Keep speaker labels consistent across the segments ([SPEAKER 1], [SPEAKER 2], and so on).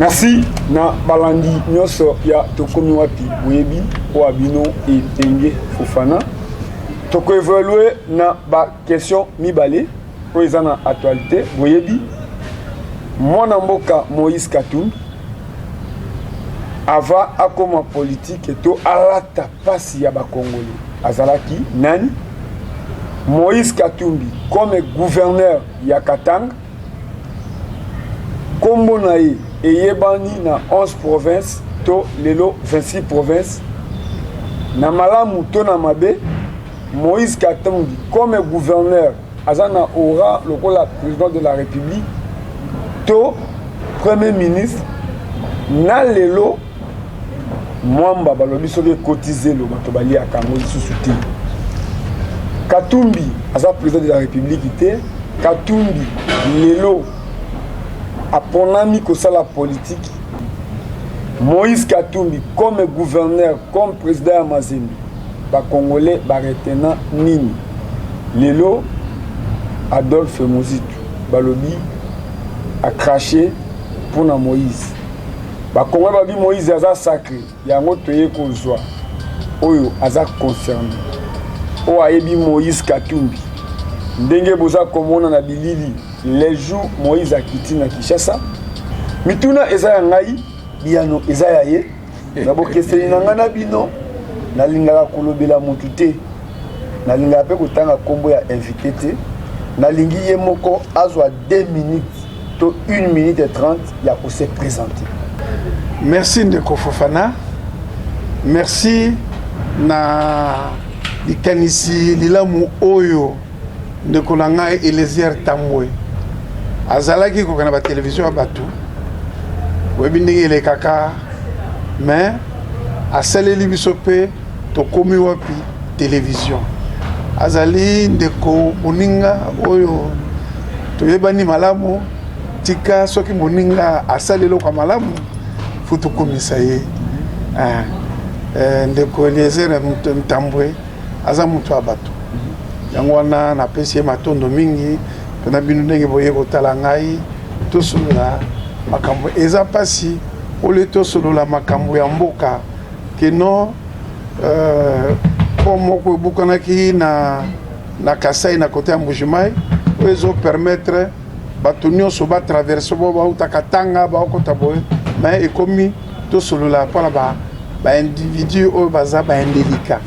[SPEAKER 1] Merci na balandi nyonso ya Tokomi Wapi. Boyebi oyo bino Epenge Fofana. Tokoevolue na baquestion mibale oyo eza na actualité. Boyebi mwana mboka Moïse Katumbi ava akoma politike to alata pasi ya bakongoli azalaki nani? Moïse Katumbi comme gouverneur ya Katanga, kombo na ye eyebani na 11 province to lelo 26 province. Na malamu to na mabe, Moïse Katumbi comme gouverneur aza na aura lokola président de la République to premier ministre. Na lelo mwamba balobi soki ekoti zelo, bato baliaka yango lisusu te. Katumbi aza président de la République te. Katumbi lelo aponami kosala politique. Moïse Katumbi comme gouverneur, comme président ya Mazembe, bacongolais baretenant nini? Lelo Adolphe Muzito balobi acraché mpona Moïse. Bakongolais babi Moïse aza sacré. Yango toye kozwa oyo aza concerné, oyo ayebi Moïse Katumbi. Ndenge boza komona na bilili, les jours Moïse akiti na Kinshasa, mituna eza ya ngai, biyano eza ya ye. Na bokeseni na ngai na bino, nalingaka kolobela motu te, nalingaka mpe kotanga nkombo ya invité te. Nalingi ye moko azwa 2 minutes to 1 minute et 30 ya kose présenter.
[SPEAKER 2] Merci ndeko Fofana, merci na likanisi lilamu oyo. Ndeko na ngai Eliezer Tambwe azalaki koka na batelevizio ya bato, oyebi ndenge elekaka, mais asaleli biso mpe Tokomi Wapi télévision. Azali ndeko moninga oyo toyebani malamu. Tika soki moninga asali eloko ya malamu, fu tokomisa ye. Ah, ndeko Eliezer Ntambwe aza moto ya bato, yango wana napesi ye matondo mingi. Mpena bino ndenge boye kotala ngai, tosolola makambo eza mpasi olie, tosolola makambo ya mboka keno pont moko ebukanaki na Kasai, na côté ya Mbujimai, oyo ezopermettre bato nyonso batraverse bo bauta Katanga baokota boye. Mais ekomi tosolola mpona baindividu oyo baza baindélicat.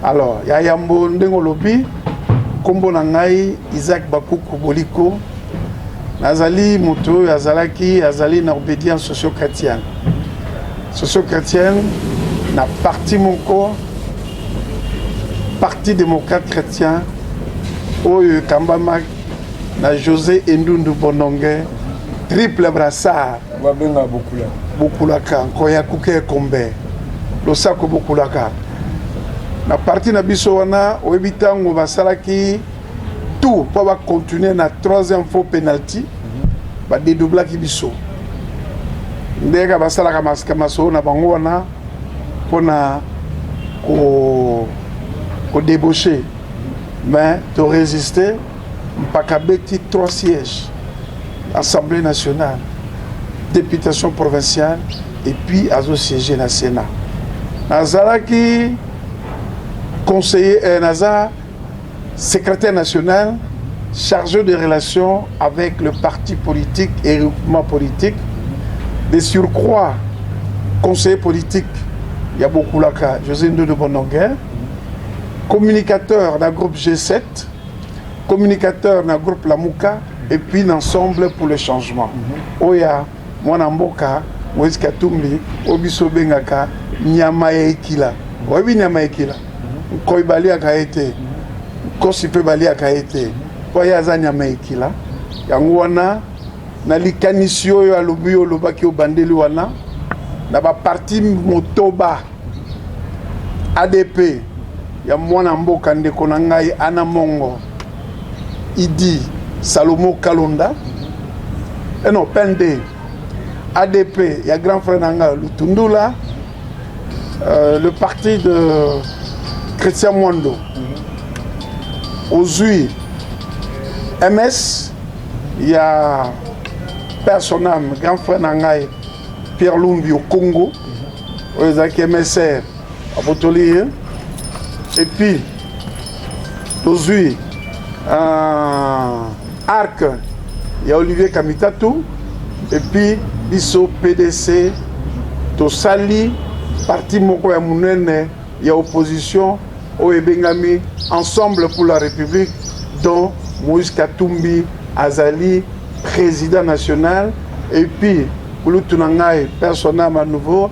[SPEAKER 2] Alors, ya yambo, ndenge olobi, nkombo na ngai Isaac Bakuku Boliko. Nazali moto oyo azalaki, azali na obédience socio-chrétienne, socio-chrétienne na parti moko, Parti démocrate chrétien, oyo ekambamaki na José Endundu Bononge, triple brassard.
[SPEAKER 1] Babenga Bokulaka.
[SPEAKER 2] Bokulaka nkoya kuke ekombe losako bokulaka na parti na biso wana. Oyebi ntango basalaki tout mpo bacontinue na troisième faux penalty, badedoublaki biso. Ndenge basalaka masolo na bango wana mpona kodébauche, mais torésister mpaka beti trois sièges: Assemblée nationale, députation provinciale et puis azosiége na Sénat. Nazalaki conseiller, naza secrétaire national chargé de relations avec le parti politique et regroupement politique, de surcroît conseiller politique ya Bokulaka José Ndodo Bononguer, communicateur d'un groupe G7, communicateur d'un groupe Lamuka et puis l'Ensemble pour le changement. Oya mwana mboka Moïse Katumbi, oyo biso obengaka nyama ya ekila. Oyebi nyama ya ekila, nkoi baliaka ye te, nkosi mpe baliaka ye te, mpo ye aza nyama ya ekila. Yango wana na likanisi oyo alobi, olobaki, obandeli wana na baparti motoba: ADP ya mwana mboka, ndeko na ngai Ana Mongo Idi Salomo Kalonda, non, PND, ADP ya grand frère na ngai Lutundula, le parti de Christian Mwando, ozwi MS ya père son âme, grand frère na ngai. Pierre Lumbi au Congo oyo ezalaki MSR abotoli ye et puis tozwi arc ya Olivier Kamitatu et puis biso PDC tosali parti moko ya monene ya opposition oyo ebengami Ensemble pour la République dont Moïse Katumbi azali président national et puis kulutu na ngai personnel à nouveau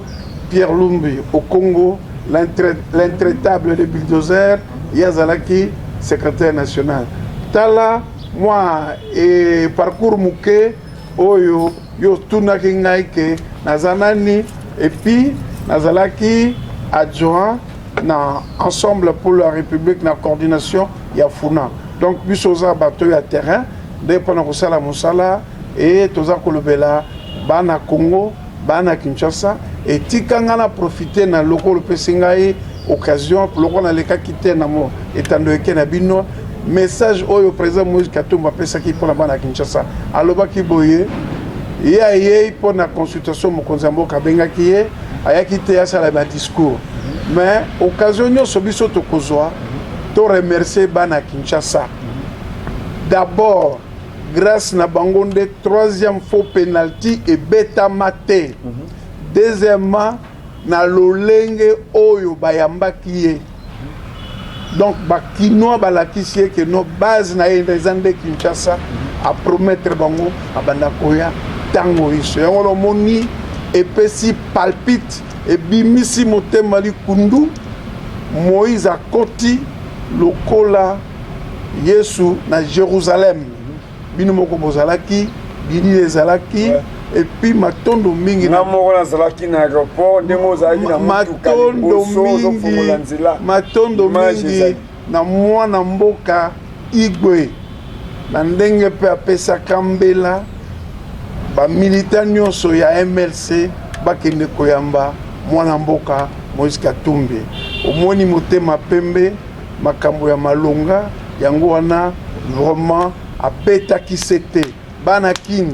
[SPEAKER 2] Pierre Lumbi au Congo, l'intraitable de bulldozer, ye azalaki secrétaire national. Tala mwa e parcours moke oyo yo tunaki ngai ke naza nani et puis nazalaki adjoint na Ensemble pour la République na coordination ya Funa. Donc biso oza bato ya terrain nde mpona kosala mosala e toza kolobela bana Congo, bana Kinshasa. Etika ngai na profite na lokolo opesi ngai occasion, lokola nalekaki te na mo etando eke na bino, message oyo président Moïse Katumbi apesaki mpona bana Kinshasa. Alobaki boye: ye ayei mpona consultation, mokonzi ya mboka abengaki ye, ayaki te asala badiscours, mais occasion nyonso biso tokozwa to remercier bana Kinshasa. D'abord, grâce na bango nde troisième faux penalty ebetama te. Deuxièmement, na lolenge oyo bayambaki ye, donc bakinois balakisi ye ke no base na ye eza nde Kinshasa. Apromettre bango abanda koya ntango iso yango lomoni epesi palpite, ebimisi motema likundu. Moïse akoti lokola Yesu na Jérusalem. Bino moko bozalaki, bilili ezalaki. Et puis matondo mingi.
[SPEAKER 1] Nga moko nazalaki na aéroport ndenge ozalaki na motuka liboso ozofongola nzela.
[SPEAKER 2] Matondo mingi na mwana mboka Igwe na ndenge mpe apesaka mbela bamilitants nyonso ya MLC bakende koyamba mwana mboka Moïse Katumbi. Omoni motema pembe, makambo ya malonga yango wana. Vraiment abetaki se te. Bana Kini,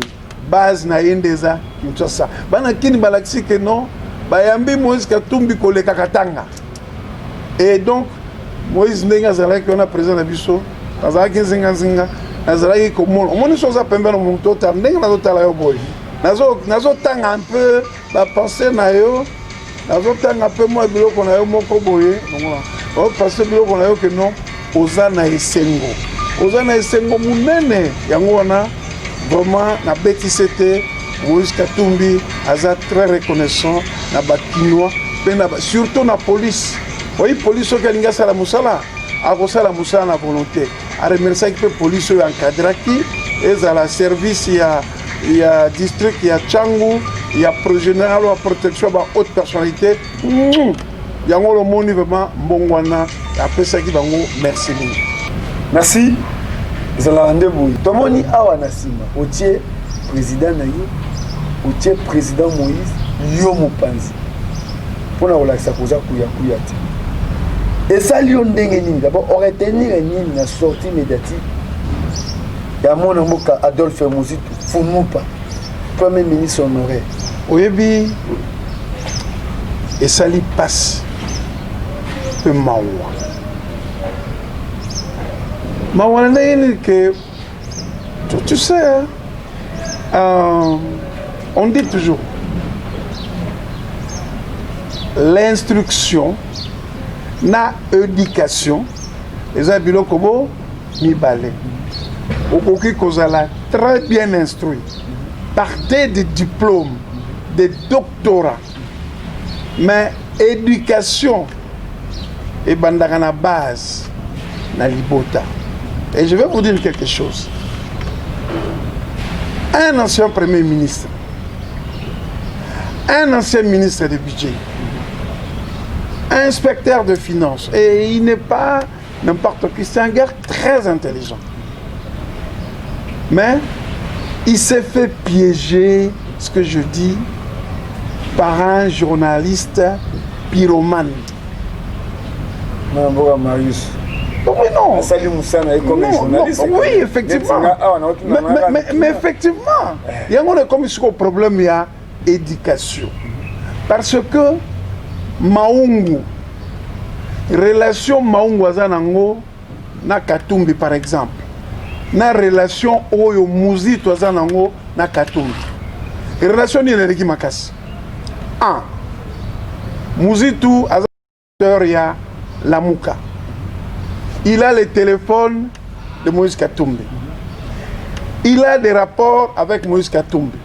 [SPEAKER 2] base na ye nde eza Kinshasa. Bana Kini balakisi ke non, bayambi Moïse Katumbi koleka Katanga. Et donc Moïse, ndenge azalaki wana président na biso, azalaki nzinganzinga, nazalaki komona, omoni so oza pembeni moto otala ndenge nazotala yo boye, nazotanga un peu bapensées na yo, nazotanga mpe mwa biloko na yo moko boye, opase biloko na yo ke non, oza na esengo, oza na esengo monene. Yango wana vraiment nabetisi te. Moïse Katumbi aza très reconnaissant na bakinois mpe na surtout na police. Oyi police soki alingi asala mosala, akosala mosala na volonté. Aremerciaki mpe police oyo encadraki, ezala service ya district ya Tshangu, ya général ya protection ya bahaute personnalité. Yango lomoni vraiment mbongo wana apesaki bango merci mingi.
[SPEAKER 1] Merci. Ezalaka nde boye. Tomoni awa na nsima otie président na yo, otie président Moïse, yo mopanzi, mpona kolakisa koza kuyakuya te. Esali yo ndenge nini? D'abord oretenir nini na sortie médiatique ya mwana mboka Adolphe Muzito Fumupa, premier ministre honoraire?
[SPEAKER 2] Oyebi, esali mpasi mpe mawa. Mawa na ndenge nini? Ke tu sais, hein, on dit toujours l'instruction na éducation eza biloko bo mibale. Okoki kozala très bien instruit par des diplômes, des doctorats, mais éducation ebandaka na base, na libota. Et je vais vous dire quelque chose: un ancien premier ministre, un ancien ministre de budget, inspecteur de finances, et il n'est pas n'importe qui, c'est un gars très intelligent, mais il s'est fait piéger, ce que je dis, par un journaliste pyromane.
[SPEAKER 1] Mwana mboka Marius.
[SPEAKER 2] Oui, non.
[SPEAKER 1] Asali mosala ye comme
[SPEAKER 2] non,
[SPEAKER 1] journaliste.
[SPEAKER 2] Non, oui, effectivement. Mais effectivement, yango na ekomi sikoyo problème ya éducation. Parce que Maungu, relation Maungu aza nango na Katumbi par exemple, na relation oyo Muzito aza nango na Katumbi, relation nini eleki makasi? Un, Muzitu aza ya Lamuka, il a le téléphone de Moïse Katumbi, il a des rapports avec Moïse Katumbi.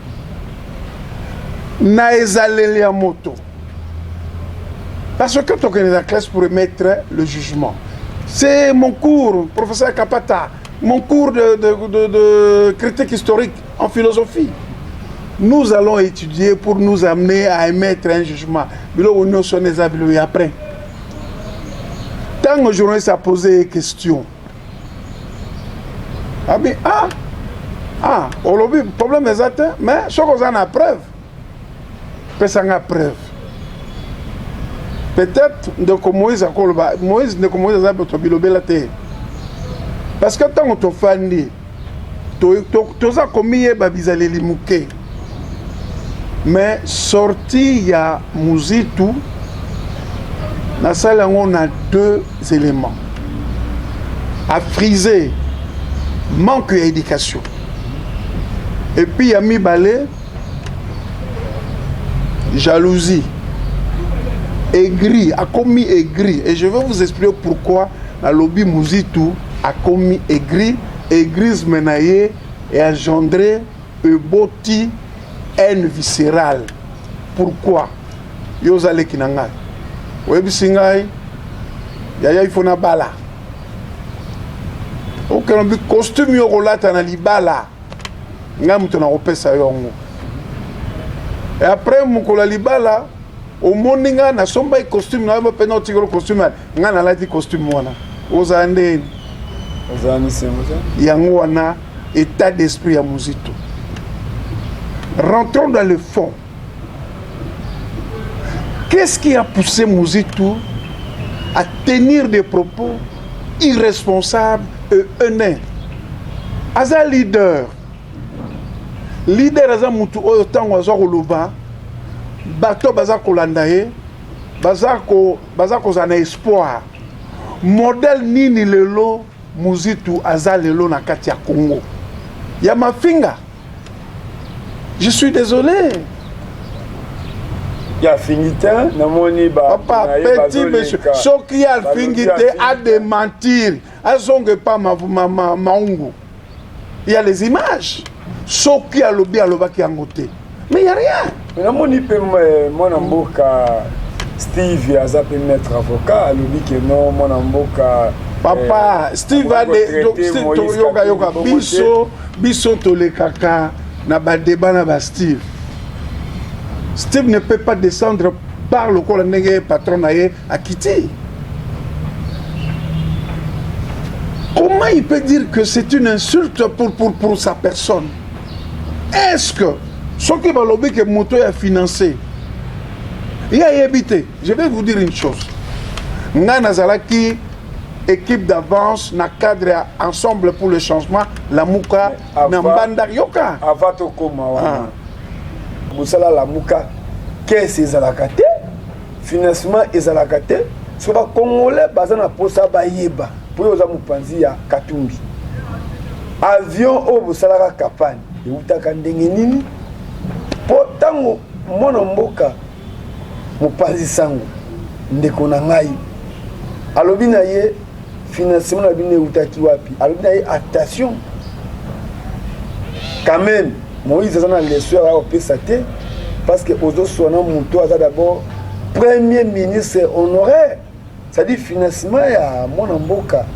[SPEAKER 2] Na ezaleli ya moto, parce que tokende na classe pour émettre le jugement, c'est mon cours, professeur Kapata, mon cours de critique historique en philosophie. Nous allons étudier pour nous amener à émettre un jugement. Biloko nyonso wana eza biloko ya après. Ntango journaliste a posé question, abi ah ah, olobi problème eza te, mais soki oza na preuve, pesanga preuve. Peut-être ndeko Moïse akoloba, Moïse, ndeko Moïse aza bato bilobela te, parce que ntango tofandi, toza komiyeba bizaleli moke. Mais sortie ya Muzitu, nasali yango na deux éléments: afriser manque ya éducation, et puis ya mibale, jalousie, aigri, akomi aigri. Et je vais vous expliquer pourquoi nalobi Muzitu akomi aigri. Aigrisme na ye engendré, eboti haine viscérale. Pourquoi? Yo oza leki na ngai, oyebisi ngai: "Yaya, ifo na bala." Okende bi costume yo kolata na libala, ngai moto nakopesa yo yango. Et après, mokolo ya libala, omoni ngai nasombaki costume na yo mpena, otikeli costume, ngai nalati costume wana, ozala ndeni?
[SPEAKER 1] Ozala misengo te.
[SPEAKER 2] Yango wana état d'esprit ya Muzito. Rentrons dans le fond. Qu'est-ce qui a poussé Muzito à tenir des propos irresponsables et haineux? Aza leader. Leader aza mutu oyo ntango aza koloba, bato baza kolanda ye, baza kozala na espoir. Modèle nini lelo Muzitu aza lelo na kati ya Congo ya mafinga? Je suis désolé.
[SPEAKER 1] Ya afingi te, namoni.
[SPEAKER 2] Papa, petit monsieur, soki ye afingi te, adémentir, azonga epa Maungu. Il y a les images. Soki alobi alobaki yango te, mais il y a rien.
[SPEAKER 1] Namoni mpe mwana mboka Steve, aza mpe maître avocat, alobi ke non, mwana mboka.
[SPEAKER 2] Papa Steve, yoka, yoka, biso tolekaka na badébat na baSteve. Steve ne peut pas descendre par lokola ndenge patron na ye akiti. Comment il peut dire que c'est une insulte pour sa personne? Est-ce que soki balobi ke moto ya financé, ye ayebi te? Je vais vous dire une chose: ngai nazalaki équipe d'avance na cadre ya Ensemble pour le changement, Lamuka, na mbanda, yoka.
[SPEAKER 1] Avant tokóma wana, mosala Lamuka, caisse ezalaka te, financement ezalaka te. So bacongolais baza na mposa bayeba, mpo oyo oza mopanzi ya Katumbi, avion oyo bosalaka campagne eutaka ndenge nini? Mpo ntango mwana mboka mopanzi sango, ndeko na ngai, alobi na ye financement na bino eutaki wapi, alobi na ye: "Attention quand même, Moïse aza na leçon ya kopesa te, parce que ozoswana moto aza d'abord premier ministre honoraire." C'est-à-dire financement ya mwana mboka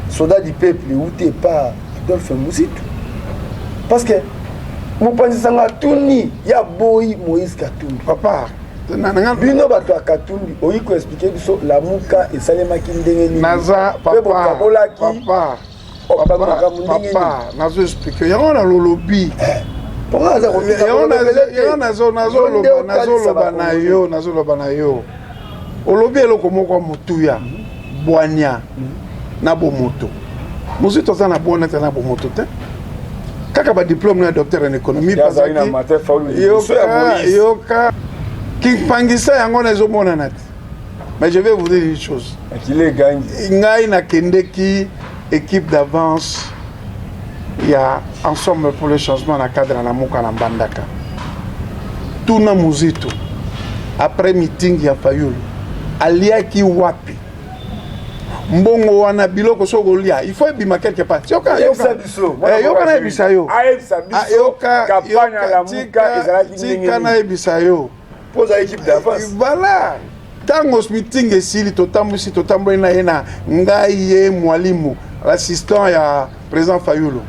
[SPEAKER 1] soldat du peuple euti epa Adolphe Muzitu, parce que mopanzi sango atuni ya boyi Moïse Katumbi.
[SPEAKER 2] Papa.
[SPEAKER 1] Bino bato ya Katumbi, oyi koexpliquer biso Lamuka esalemaki ndenge nini?
[SPEAKER 2] Naza
[SPEAKER 1] mpe bokabolaki
[SPEAKER 2] papa
[SPEAKER 1] makambo ndenge?
[SPEAKER 2] Papa, nazo expliquer yango na lolobi. Yango nazoloba na yo, nazoloba na yo, olobi eloko moko ya motuya: bwanya na bomoto. Mozwi, toza na bwana te, na bomoto te. Kaka badiplôme na docteur en économie.
[SPEAKER 1] Azali na Martin Fayulu liboso ya Moïse.
[SPEAKER 2] Yoka, kipangisa yango na ezomonana te. Mais je vais vous dire une chose.
[SPEAKER 1] Akili egangi.
[SPEAKER 2] Ngai nakendeki équipe d'avance ya Ensemble pour le changement na cadre na Lamuka na Mbandaka. Tuna Muzito, après meeting ya Fayulu, aliaki wapi? Mbongo wana, biloko soki olia, il faut ebima quelque part. Yoka,
[SPEAKER 1] Yebisa
[SPEAKER 2] yoka.
[SPEAKER 1] biso.
[SPEAKER 2] Yoka, nayebisa yo.
[SPEAKER 1] Ayebisa
[SPEAKER 2] Ah,
[SPEAKER 1] biso.
[SPEAKER 2] yoka.
[SPEAKER 1] Campagne ya
[SPEAKER 2] Yoka,
[SPEAKER 1] Lamuka
[SPEAKER 2] tika
[SPEAKER 1] ezalaki ndenge
[SPEAKER 2] tika
[SPEAKER 1] nini?
[SPEAKER 2] Nayebisa yo.
[SPEAKER 1] Mpo oza équipe d'avance.
[SPEAKER 2] Voilà, ntango meeting esili, totambwisi, totamboli na ye, na ngai, ye mwalimu, l'assistant ya président Fayulu,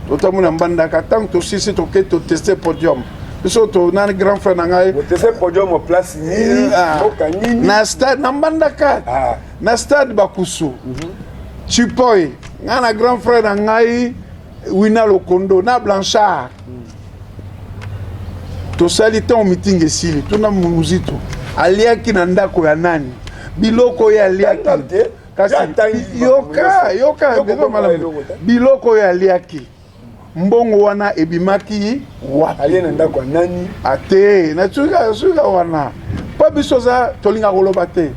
[SPEAKER 2] totamboli na Mbandaka. Ntango tosisi, toke toteste podium. Biso to na grand frère na ngai.
[SPEAKER 1] Oteste podium place nini?
[SPEAKER 2] Ah,
[SPEAKER 1] mboka nini?
[SPEAKER 2] Na stade na Mbandaka.
[SPEAKER 1] Ah.
[SPEAKER 2] Na stade Bakusu Chipoi, ngai na grand frère na ngai Wina Lokondo na Blanchard, tosali. Ntango meeting esili, tuna Muzito, aliaki na ndako ya nani? Biloko oyo aliaki
[SPEAKER 1] Tanga te.
[SPEAKER 2] Kasi
[SPEAKER 1] Yo atangi
[SPEAKER 2] yoka,
[SPEAKER 1] makambo
[SPEAKER 2] yoka.
[SPEAKER 1] nyonso.
[SPEAKER 2] Ndeko malamu.
[SPEAKER 1] Eloko te.
[SPEAKER 2] Biloko oyo aliaki, mbongo wana ebimaki wapi?
[SPEAKER 1] Alie na ndako ya nani?
[SPEAKER 2] Ate na suka wana, mpo biso oza tolinga koloba te.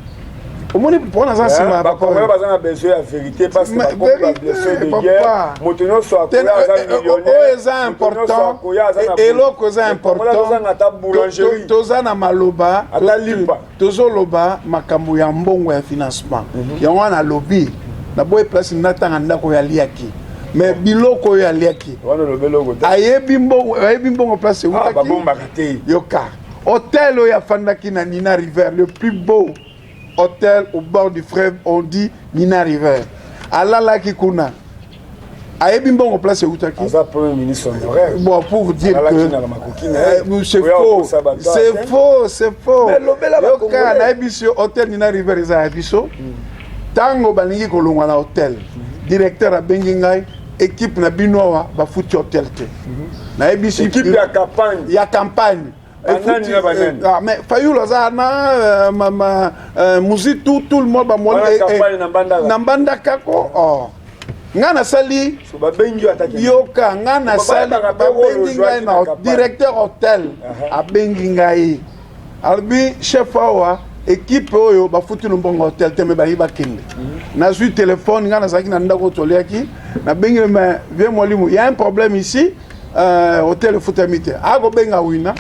[SPEAKER 2] Omoni mpo naza nsima ya
[SPEAKER 1] Bakongolais baza na besoin ya vérité, parce que
[SPEAKER 2] Mais
[SPEAKER 1] bakomi
[SPEAKER 2] vérité,
[SPEAKER 1] bablessé de
[SPEAKER 2] papa.
[SPEAKER 1] guerre. Moto nyonso akoya aza millionnaire.
[SPEAKER 2] Oyo eza important, eloko eza important,
[SPEAKER 1] Tozanga ata boulangerie.
[SPEAKER 2] toza na maloba.
[SPEAKER 1] Ata lipa.
[SPEAKER 2] Tozoloba makambo ya mbongo ya financement. Yango wana alobi naboye place natanga ndako oyo aliaki, mais biloko oyo aliaki,
[SPEAKER 1] Wana olobi eloko te.
[SPEAKER 2] Ayebi mbongo, ayebi mbongo place
[SPEAKER 1] Ah,
[SPEAKER 2] eutaki.
[SPEAKER 1] Babombaka te.
[SPEAKER 2] Yoka, hôtel oyo afandaki na Nina River, le plus beau hôtel au bord du fleuve, on dit Nina River, alalaki kuna, ayebi mbongo place eutaki.
[SPEAKER 1] Aza premier ministre honoraire.
[SPEAKER 2] Bon, pour vous dire
[SPEAKER 1] Alalaki
[SPEAKER 2] que
[SPEAKER 1] na makoki na ye.
[SPEAKER 2] c'est
[SPEAKER 1] Oya
[SPEAKER 2] faux,
[SPEAKER 1] kokosa bato
[SPEAKER 2] c'est
[SPEAKER 1] ate.
[SPEAKER 2] faux, c'est faux.
[SPEAKER 1] Mais lobela
[SPEAKER 2] Yoka,
[SPEAKER 1] Bakongolais.
[SPEAKER 2] nayebi si hôtel Nina River eza ya biso. Ntango balingi kolongwa na hôtel, directeur abengi ngai: équipe na bino awa bafuti hôtel te. Nayebisi
[SPEAKER 1] Équipe ya campagne?
[SPEAKER 2] Ya campagne.
[SPEAKER 1] Banani na banani?
[SPEAKER 2] Ah, mais Fayulu aza na Muzitu, tout le monde bamoni.
[SPEAKER 1] Wana campagne na Mbandaka.
[SPEAKER 2] Na Mbandaka ko. Oh. Ngai nasali
[SPEAKER 1] So babengi yo ataki.
[SPEAKER 2] Yoka, ngai nasali
[SPEAKER 1] Bayebaka mpe rôle
[SPEAKER 2] babengi ngai
[SPEAKER 1] ozwaki
[SPEAKER 2] na
[SPEAKER 1] na campagne.
[SPEAKER 2] directeur hôtel abengi ngai, alobi: chef, awa équipe oyo bafuti mbongo hôtel te, me bayi bakende. Nazwi téléphone, ngai nazalaki na ndako toliaki, nabengi: mais vieux Mwalimu, y a un problème ici, hôtel efutami te. Akobenga Wina,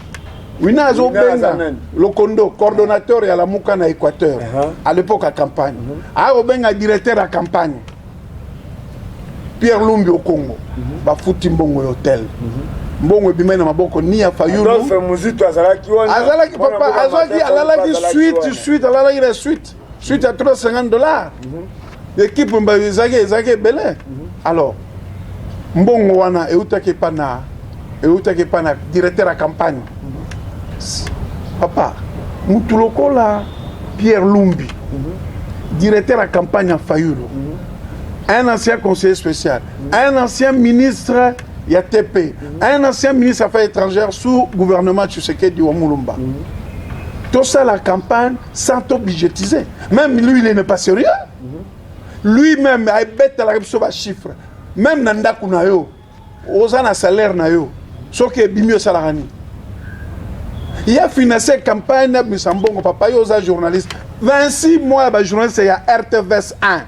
[SPEAKER 2] Wina
[SPEAKER 1] aza
[SPEAKER 2] azobenga
[SPEAKER 1] nani?
[SPEAKER 2] Lokondo, coordonnateur ya Lamuka na Équateur à l'époque ya campagne. Akobenga directeur ya campagne Pierre Lumbi Okongo, bafuti mbongo ya hôtel. Mbongo ebimai na maboko ni ya Fayulu.
[SPEAKER 1] Adolphe Muzito azalaki wana.
[SPEAKER 2] Azalaki
[SPEAKER 1] Mwana
[SPEAKER 2] papa
[SPEAKER 1] mboka
[SPEAKER 2] azwaki
[SPEAKER 1] Martin
[SPEAKER 2] alalaki
[SPEAKER 1] Fayulu azalaki
[SPEAKER 2] suite
[SPEAKER 1] wana.
[SPEAKER 2] Suite, alalaki na suite, suite ya 350 $. Équipe ezalaki ebele. Alors mbongo wana eutaki epa na directeur ya campagne. Papa, mutu lokola Pierre Lumbi, directeur ya campagne ya Fayulu, un ancien conseiller spécial, un ancien ministre ya TP, un ancien ministre affaires étrangères sous gouvernement Tshisekedi wa Mulumba, tosala campagne sans to budgétiser. Même lui, il n'est pas sérieux. Lui-même abetalaka biso bachiffre. Même na ndako na yo, oza na salaire na yo, soki ebimi, osalaka nini? Ya finance campagne, abimisa mbongo. Papa, yo oza journaliste, 26 mois ya bajournaliste ya RTVS 1,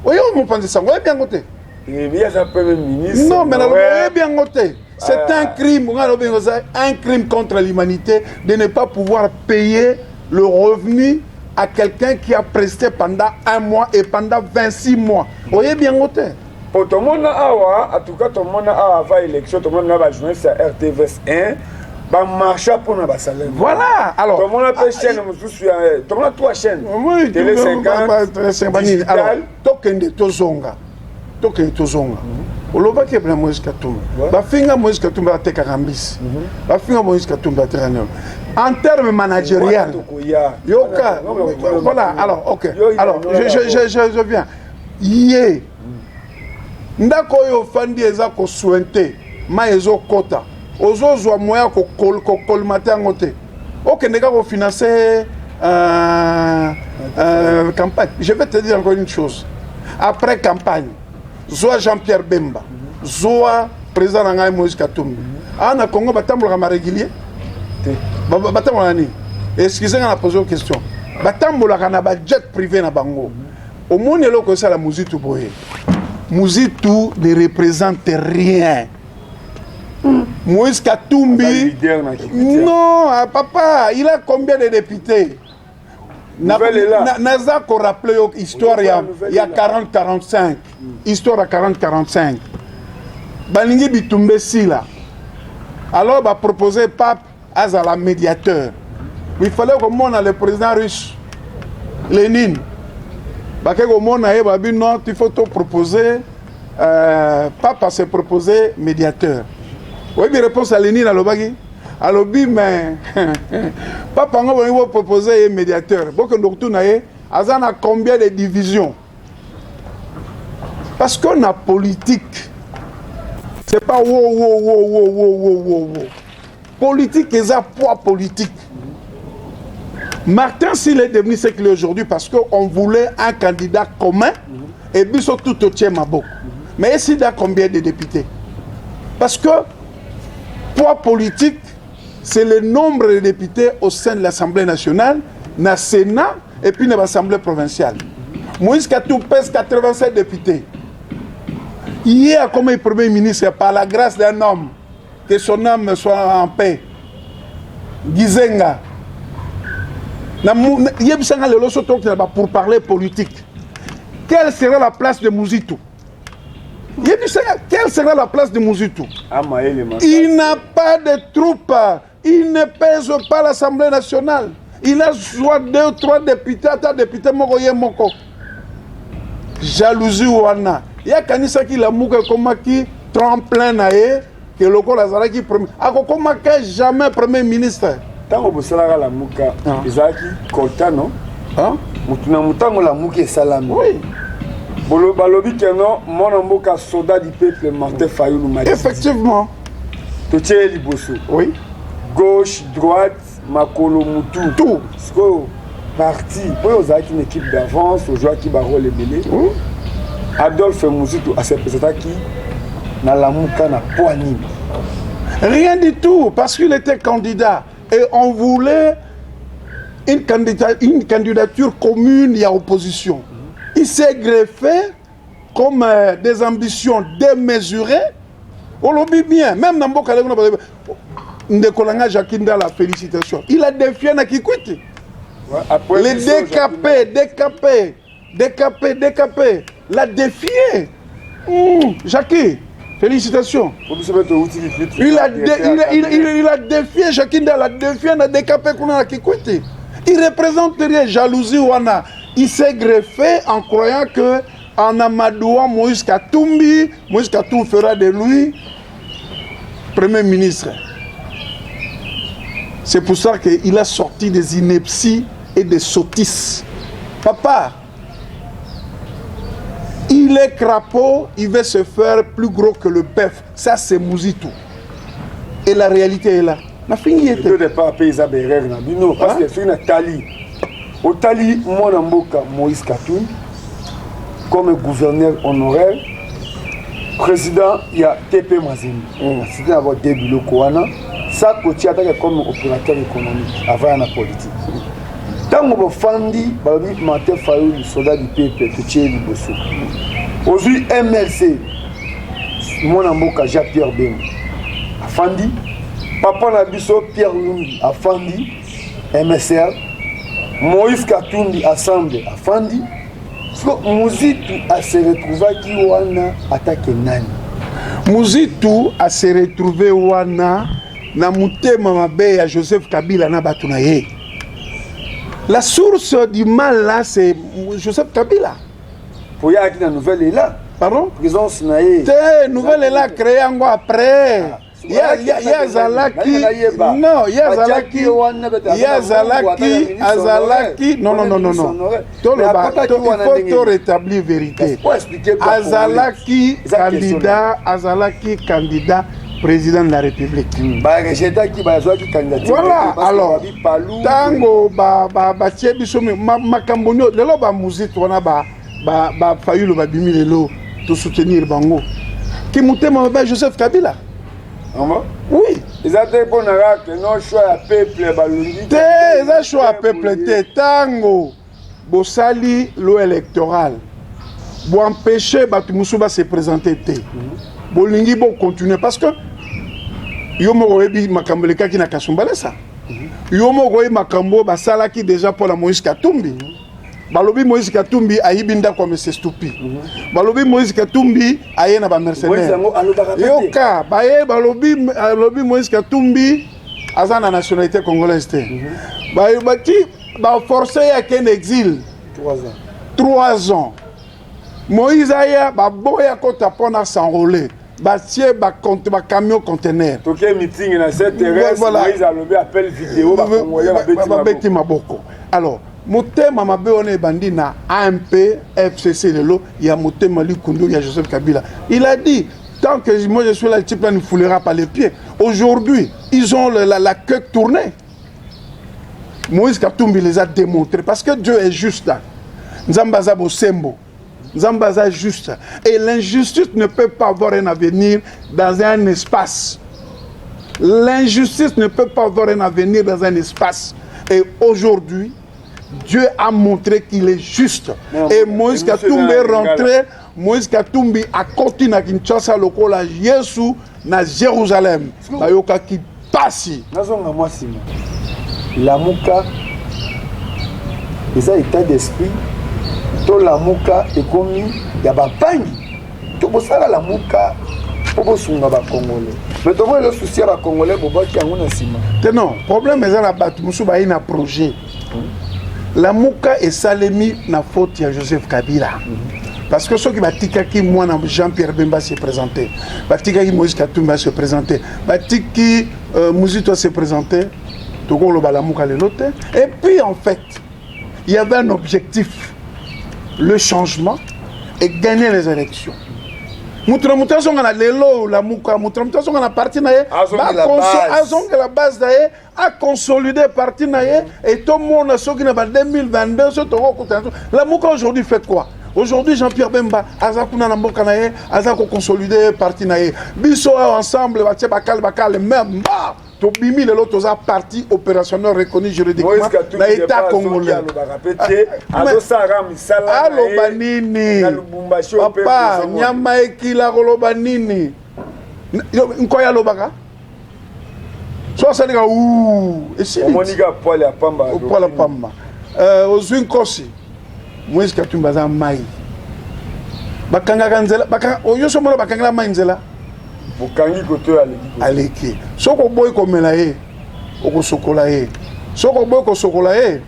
[SPEAKER 2] oyo mopanzi sango, oyebi yango te?
[SPEAKER 1] Ye aza premier ministre.
[SPEAKER 2] Non, mais nalobi, oyebi yango te. C'est
[SPEAKER 1] Ah.
[SPEAKER 2] un crime. Nga nalobi yango, eza un crime contre l'humanité de ne pas pouvoir payer le revenu à quelqu'un qui a presté pendant un mois et pendant 26 mois. Oyebi yango te?
[SPEAKER 1] Po tomona awa, en tout cas tomona awa avant élection, tomona na bajournaliste ya RTVS 1 bamarcha mpona basalaire.
[SPEAKER 2] Voilà, alors
[SPEAKER 1] Tomona mpe chaîne mosusu ya, tomona trois chaînes.
[SPEAKER 2] Oui,
[SPEAKER 1] Télé 50.
[SPEAKER 2] Télé 50 banini.
[SPEAKER 1] Digital.
[SPEAKER 2] Alors tokende, tozonga, tokende, tozonga. Olobaki epena Moïse Katumbi. Bafinga Moïse Katumbi atekaka mbisi, bafinga Moïse Katumbi atekaka nini. En terme managérial,
[SPEAKER 1] Tokoya.
[SPEAKER 2] yoka, voilà. Alors ok, alors je viens. Ye ndako oyo ofandi eza kosuinter, mai ezokɔta, ozozwa moyen ya kocolmater yango te, okende kaka kofinancer campagne. Je vais te dire encore une chose. Après campagne, zwa Jean-Pierre Bemba, zwa Président na ngai Moïse Katumbi, awa na Congo batambolaka marégulier? Batambolaka nini? Excuse nga na pose question. Batambolaka na bajet privé na bango. Omoni eloko esala Muzitu boye? Muzitu ne représente rien. Moïse Katumbi, non, ah, papa, il a combien de députés? Naza korappeler yo histoire ya 40 45, histoire ya 40 45. Balingi bitumba esila, alors bapropose pape azala médiateur. Il fallait komona le président russe Lénine. Bake komona ye, babi: "Non, il faut to proposer pape se proposer médiateur." Oyebi réponse ya Lénine? Alobaki, alobi: "Mais papa yango, bolingi bopropose ye médiateur, bokende kotuna ye aza na combien de divisions?" Parce que na politique, c'est pas wo wo wo wo wo wo wo wo. Politique eza poids politique. Martin, s'il est devenu ce qu'il est aujourd'hui, parce qu'on voulait un candidat commun et biso tout totie maboko. Mais il a combien de députés? Parce que poids politique, c'est le nombre de députés au sein de l'Assemblée nationale, na Sénat et puis na l'Assemblée provinciale. Moïse Katumbi pèse 87 députés. Hier, comme premier ministre, par la grâce d'un homme, que son âme soit en paix, Gizenga. Yebisanga lelo, so tokotela ba pour parler politique, quelle sera la place de Muzitu? Yebisanga, quelle sera la place de Muzitu? Il n'a pas de troupes, il ne pèse pas l'Assemblée nationale. Il a soit deux ou trois députés, ata député moko, ye moko. Jalousie wana, ye akanisaki Lamuka ekomaki tremplin na ye, ke lokola azalaki premier, akokomaka jamais premier ministre.
[SPEAKER 1] Ntango bosalaka Lamuka, ezalaki quota, non? Motu na motango, Lamuka esalami. Balobi keno mwana mboka, soldat du peuple Martin Fayulu Madidi, totie ye liboso. Gauche, droite, makolo, mutu.
[SPEAKER 2] Tout.
[SPEAKER 1] Sikoyo parti mpo ozalaki na équipe d'avance, ozwaki barole ebele. Adolphe Muzitu asepresentaki na Lamuka na poids nini?
[SPEAKER 2] Rien du tout, parce qu'il était candidat et on voulait une candidature commune, il y a opposition. Il s'est greffé comme des ambitions démesurées. Olobi bien, même dans mboka ndeko na nga Jacques Ndala, félicitation. Il a défié na Kikwiti.
[SPEAKER 1] Après
[SPEAKER 2] Les
[SPEAKER 1] biso,
[SPEAKER 2] DKP, DKP, DKP, DKP, l'a défié. Jackie, félicitations.
[SPEAKER 1] Po biso mpe touti Kikwiti.
[SPEAKER 2] Il a défié, Jacques Ndala a défié na DKP kuna na Kikwiti. Il représente rien, jalousie wana. Il s'est greffé en croyant que en amadouant Moïse Katumbi, Moïse Katumbi fera de lui premier ministre. C'est pour ça qu'il a sorti des inepties et des sottises. Papa, il est crapaud, il veut se faire plus gros que le bœuf. Ça, c'est Mouzitou. Et la réalité est là. Ma fille
[SPEAKER 1] était. De départ mpe eza baerreur na bino, parce que soki natali, otali mwana mboka Moïse Katumbi comme gouverneur honoraire, président ya TP Mazembe, asiki na bade biloko wana sa kotia atake comme opérateur économique avant ya na politique. Ntango bofandi, balobi Martin Fayulu, soldat du peuple, totie liboso. Ozwi MLC, mwana mboka Jean Pierre Bemba afandi, papa na biso Pierre Lumbi afandi MSR, Moïse Katumbi ensemble afandi. Siko Muzitu ase retrouvaki wana atake nani?
[SPEAKER 2] Muzitu ase retrouve wana na motema mabe ya Joseph Kabila na bato na ye. La source du mal là, c'est Joseph Kabila.
[SPEAKER 1] Po ye ayaki na Nouvel Élan.
[SPEAKER 2] Pardon?
[SPEAKER 1] Présence na ye.
[SPEAKER 2] Te, Nouvel Élan créé yango après. Ye azalaki, non, ye azalaki, ye azalaki, azalaki, non, non, non, non, non, toloba, il faut to rétablir vérité. Azalaki candidat, azalaki candidat président de la République.
[SPEAKER 1] Barejetaki, bazwaki candidature.
[SPEAKER 2] Voilà. Alors ntango batie biso makambo nio lelo, bamuzitu wana, bafayulu babimi lelo, tosoutenir bango. Kimotema mabe ya Joseph Kabila. Oui.
[SPEAKER 1] Eza te mpo na kaka non choix ya peuple balongi
[SPEAKER 2] te, eza choix ya peuple te. Ntango bosali loi électorale, boempêche bato mosusu ba se présenter te, bolingi bocontinue parce que yo moko oyebi makambo elekaki na Kasumbalesa. Yo moko oyebi makambo oyo basalaki déjà mpo na Moïse Katumbi. Balobi Moïse Katumbi ayibi ndako ya Mese Stupi. Balobi Moïse Katumbi aye na bamercenaire. Yoka, baye balobi, alobi Moïse Katumbi aza na nationalité congolaise te. Bati baforce ye akende exil 3 ans. Moïse aya, baboya kota mpona s'enrôler, batie bacamion conteneur.
[SPEAKER 1] Toke meeting na 7 heures. Moïse alobi appel vidéo,
[SPEAKER 2] babeti maboko. Alors motema mabe wana ebandi na AMP FCC lelo ya motema likundu ya Joseph Kabila. Il a dit: tant que moi je suis là, le type là ne foulera pas les pieds. Aujourd'hui, ils ont la queue tournée. Moïse Katumbi les a démontrés parce que Dieu est juste. Nzambe aza bosembo, Nzambe aza juste et l'injustice ne peut pas avoir un avenir dans un espace. L'injustice ne peut pas avoir un avenir dans un espace. Et aujourd'hui, Dieu a montré qu'il est juste. Et Moïse Katumbi est rentré. Moïse Katumbi akoti na Kinshasa lokola Yesu na Jérusalem. Bayokaki pasi.
[SPEAKER 1] Nazonga mwa nsima. Lamuka eza état d'esprit to Lamuka ekomi ya bapangi to bosala Lamuka mpo bosunga Bacongolais? Mais tomoni elo souci ya Bacongolais, bobwaki yango na nsima.
[SPEAKER 2] Te, non, problème eza na bato mosusu bayi na projet. Lamuka esalemi na faute ya Joseph Kabila, parce que soki batikaki mwana Jean-Pierre Bemba se présenter, batikaki Moïse Katumbi se présenter, batiki Muzito se présenter, tokoloba Lamuka lelo te. Et puis en fait, il y avait un objectif: le changement et gagner les élections. Moto na moto azonga na lelo Lamuka, moto na moto azonga na parti na ye, azongela base na ye, aconsolide parti na ye et tomona soki na ba 2022 so tokokutana. Lamuka aujourd'hui fait quoi? Aujourd'hui, Jean-Pierre Bemba aza kuna na mboka na ye, aza koconsolide parti na ye. Biso awa ensemble, batie bakale bakale, même ba tobimi lelo, toza parti opérationnel reconnu juridiquement na État congolais. Aloba nini, papa? Nyama ekila koloba nini? Nkoyi alobaka so asalika u
[SPEAKER 1] esili
[SPEAKER 2] poil ya pamba. Ozwi nkosi, Moïse Katumbi aza mai, bakangaka nzela oyo so mona bakangela mai nzela.
[SPEAKER 1] Bokangi koto aleki.
[SPEAKER 2] Aleki. Soki oboyi komela ye, okosokola ye. Soki oboyi kosokola ye,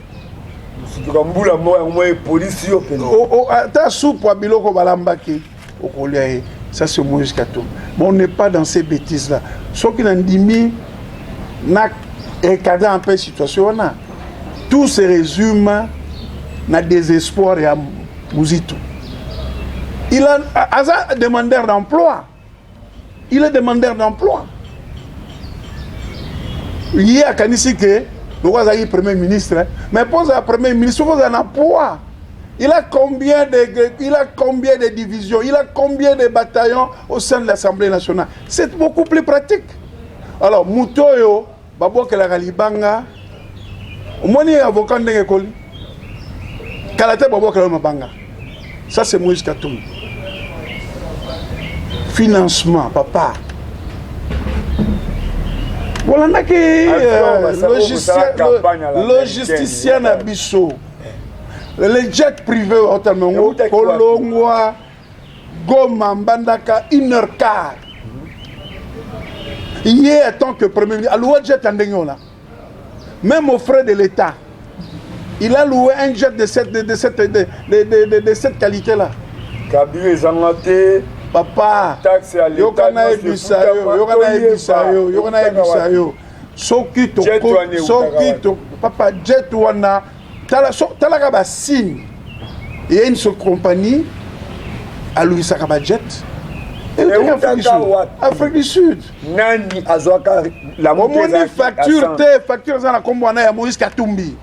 [SPEAKER 1] sutuka mbula moko yango moko epolisi yo
[SPEAKER 2] mpenza. Ata supu ya biloko balambaki, okolia ye. Ça, c'est Moïse Katumbi. Bon, on n'est pas dans ces bêtises là. Soki na ndimi na recadrer un peu situation wana, tout se résume na désespoir ya Muzito. Il a aza demandeur d'emploi, il est demandeur d'emploi. Ye akanisi ke lokola azalaki premier ministre, mais mpo ozala premier ministre, soki ozala na poids. Il a combien de divisions, il a combien de bataillons au sein de l'Assemblée nationale? C'est beaucoup plus pratique. Alors moto oyo babwakelaka libanga, omoni avocat ndenge ekoli kala te, babwakela mabanga. Ça, c'est Moïse Katumbi. Financement, papa, bolandaki logisticien na biso, le jet privé otalema yango kolongwa Goma, Mbandaka, une heure quart. Ye en tant que premier ministre aloué jet ya ndenge wana, même aux frais de l'État, il a loué un jet de cette qualité là.
[SPEAKER 1] Kabila ezanga te.
[SPEAKER 2] Papa, yoka nayebisa yo, yoka nayebisa yo, yoka nayebisa yo. Soki papa, jet wana, talaka basigne. Il y a une seule compagnie alouisaka bajet, Afrique du Sud.
[SPEAKER 1] Nani azwaka?
[SPEAKER 2] Omoni facture te? Facture eza na nkombo wana ya Moïse Katumbi.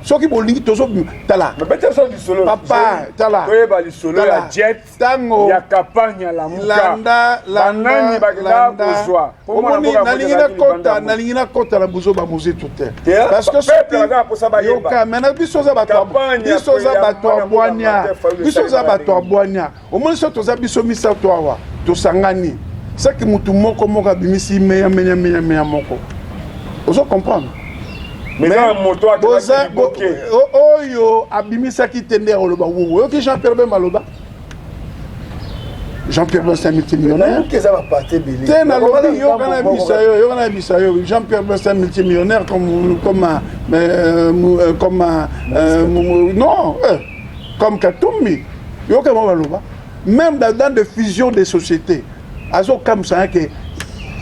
[SPEAKER 2] Soki bolingi tozo tala. Papa, tala.
[SPEAKER 1] Toyeba lisolo ya jet.
[SPEAKER 2] Tango
[SPEAKER 1] ya campagne ya Lamuka.
[SPEAKER 2] Landa, landa, landa.
[SPEAKER 1] Kozwa.
[SPEAKER 2] Omoni nalingi nakota, nalingi nakota na buzoba Muzitu te. Parce que soki yoka, mais na biso za bato, biso za bato ya bwanya, biso za bato ya bwanya. Omoni soki toza biso misato awa, tosangani. Saki mutu moko moko abimisi meya meya meya meya moko. Ozo comprendre?
[SPEAKER 1] Mais
[SPEAKER 2] oyo abimisaki te nde akoloba wuwu. Oyoki Jean-Pierre Bemba aloba? Jean-Pierre Bemba, c'est un multimillionnaire. Te nalobi, yoka na yebisa yo, yoka na yebisa yo. Jean-Pierre Bemba, c'est un multimillionnaire comme non, comme Katumbi. Yoka mo baloba. Même dans des fusions des sociétés, azo comme ça que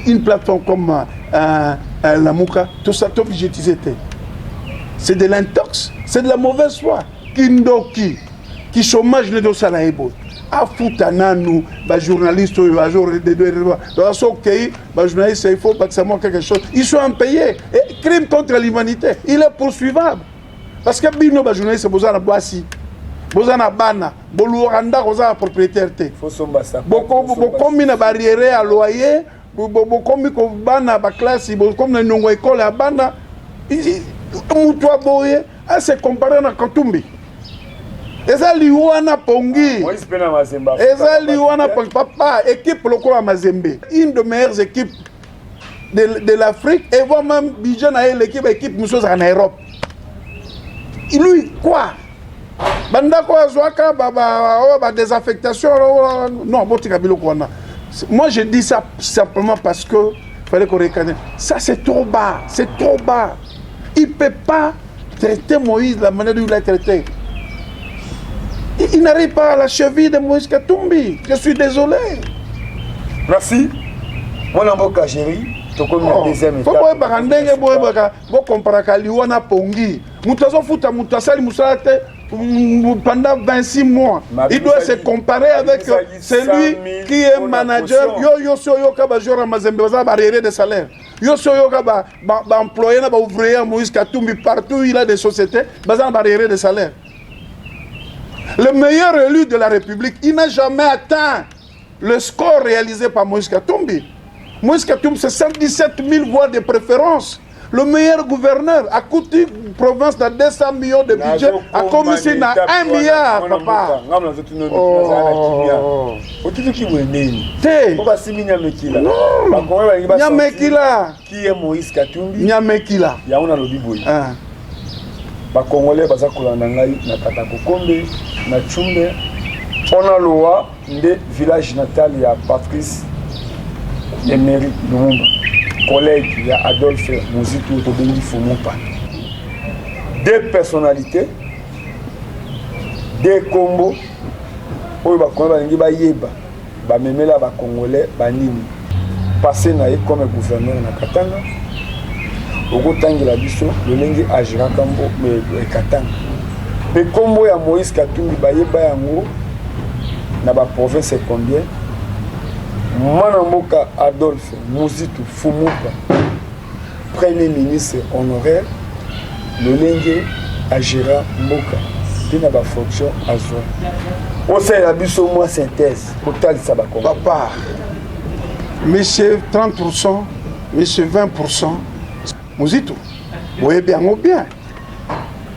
[SPEAKER 2] une plateforme comme Lamuka, tout ça, tout budgétisé. C'est de l'intox, c'est de la mauvaise foi. Kindoki, qui chômage ne doit la ebo. Afuta nanu, ba journaliste, ba jour de okei, ba journaliste, il faut bâtir quelque chose. Ils sont impayés. Et crime contre l'humanité, il est poursuivable. Parce que bino ba journaliste, boza na bwasi, boza na bana, boluwaka ndako, oza na propriétaire te. Bokomi na barrière ya loyer, bokomi bana baklasi, bokomi na niongo ekole ya bana. Mutu aboye ase compare na Katumbi. Eza liwa na pongi, eza liwa na pongi. Papa, équipe lokola Mazembe, une de meilleures équipes de l'Afrique, et voire même budget na ye l'équipe, équipe mosusu ezalaka na Europe. Lui, quoi? Bandako azwaka oyo badésaffectation. Non, botika biloko wana. Moi, je dis ça simplement parce que fallait qu'on recadre ça. C'est trop bas, c'est trop bas. Il peut pas traiter Moïse de la manière dont il l'a traité. Il n'arrive pas à la cheville de Moïse Katumbi. Je suis désolé.
[SPEAKER 1] Merci, mwana mboka Géri. Tokomi na deuxième.
[SPEAKER 2] Fo boyebaka ndenge boyebaka, bokomparaka liwa na pongi. Moto azofuta moto asali mosala te pendant 26 mois, il doit se comparer avec celui qui est manager. Yo, yo si oyoka bajoueur ya Mazembe baza baarriéré de salaire. Yo si oyoka baemployé na baouvrier ya Moïse Katumbi, partout il a des sociétés, baza na baarriéré de salaire. Le meilleur élu de la République, il n'a jamais atteint le score réalisé par Moïse Katumbi. Moïse Katumbi, c'est 117 000 voix de préférence. Le meilleur gouverneur a coûté province de 200 millions de budget, a commencé na 1 milliard, papa.
[SPEAKER 1] Oh. Otituki boye ndeni?
[SPEAKER 2] Te.
[SPEAKER 1] Po basimi Nyamekila.
[SPEAKER 2] Non, Nyamekila.
[SPEAKER 1] Qui est Moïse Katumbi?
[SPEAKER 2] Nyamekila.
[SPEAKER 1] Yango nalobi boye. Bacongolais baza kolanda ngai na Katakokombe na Tshumbe mpona lowa nde village natal ya Patrice Emery Lumumba, collègue ya Adolphe Muzitu, tobengi Fumupa. Deux personnalités, deux kombo oyo bacongolais balingi bayeba bamemela bacongolais banini. Passé na ye comme gouverneur na Katanga, okotangela biso lolenge agiraka mbo Katanga mpe nkombo ya Moïse Katumbi bayeba yango na baprovince combien? Mwana mboka Adolphe Muzitu Fumupa, premier ministre honoraire, lolenge agéra mboka mpe na bafonction azwa, osalela biso mwa synthèse kotalisa bakongo.
[SPEAKER 2] Papa, monsieur 30, monsieur 20, Muzitu boyebi yango bien.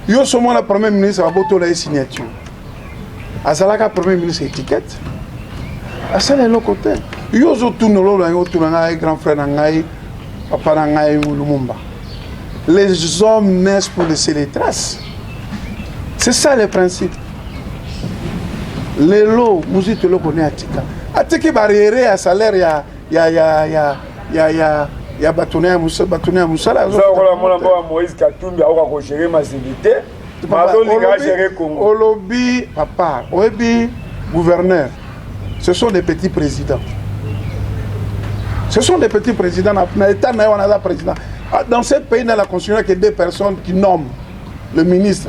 [SPEAKER 2] Yo so mwana premier ministre babotola ye signature, azalaka premier ministre étiquette, asala eloko te. Yo ozotuna ololo yango, otuna ngai grand frère na ngai, papa na ngai Lumumba. Les hommes naissent pour laisser les traces, c'est ça le principe. Lelo Muzitu eloko ne atika, atiki baarriéré ya salaire ya bato na ya mosala.
[SPEAKER 1] Okola mwana mboka Moïse Katumbi akoka kogérer Mazembe te, azolinga agérer Congo.
[SPEAKER 2] Olobi, papa, oyebi gouverneur, ce sont des petits présidents, ce sont des petits présidents na état na ye wana aza président. Dans ce pays, dans la constitution, il n'y a que deux personnes qui nomment le ministre: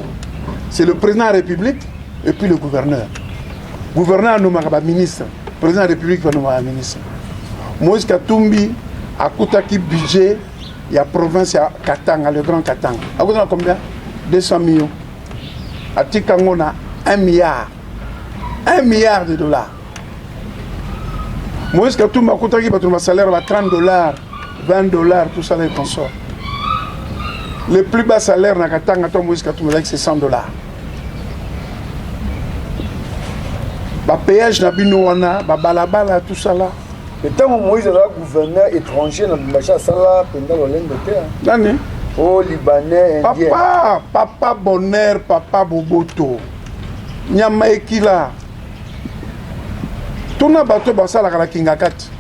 [SPEAKER 2] c'est le président de la République et puis le gouverneur. Gouverneur anommaka baministre, président de la République anommaka ministre. Moïse Katumbi akutaki budget ya province ya Katanga, le grand Katanga, akutana combien? 200 millions atika yango na 1 milliard, 1 milliard de dollars. Moïse Katumbi akutaki bato na basalaire ba 30 dollars, 20 dollars, tout ça, les consorts. Le plus bas salaire na Katanga to Moïse Katumbi azalaki, c'est 100 dollars. Bapéage na bino wana, babalabala, tout ça là.
[SPEAKER 1] Ntango Moïse azala gouverneur étranger na Lubumbashi, asala mpenza lolendo te.
[SPEAKER 2] Nani?
[SPEAKER 1] O Libanais, Indien.
[SPEAKER 2] Papa, papa Bonheur, papa Boboto, nyama ekila. Tuna bato basalaka na Kingakati,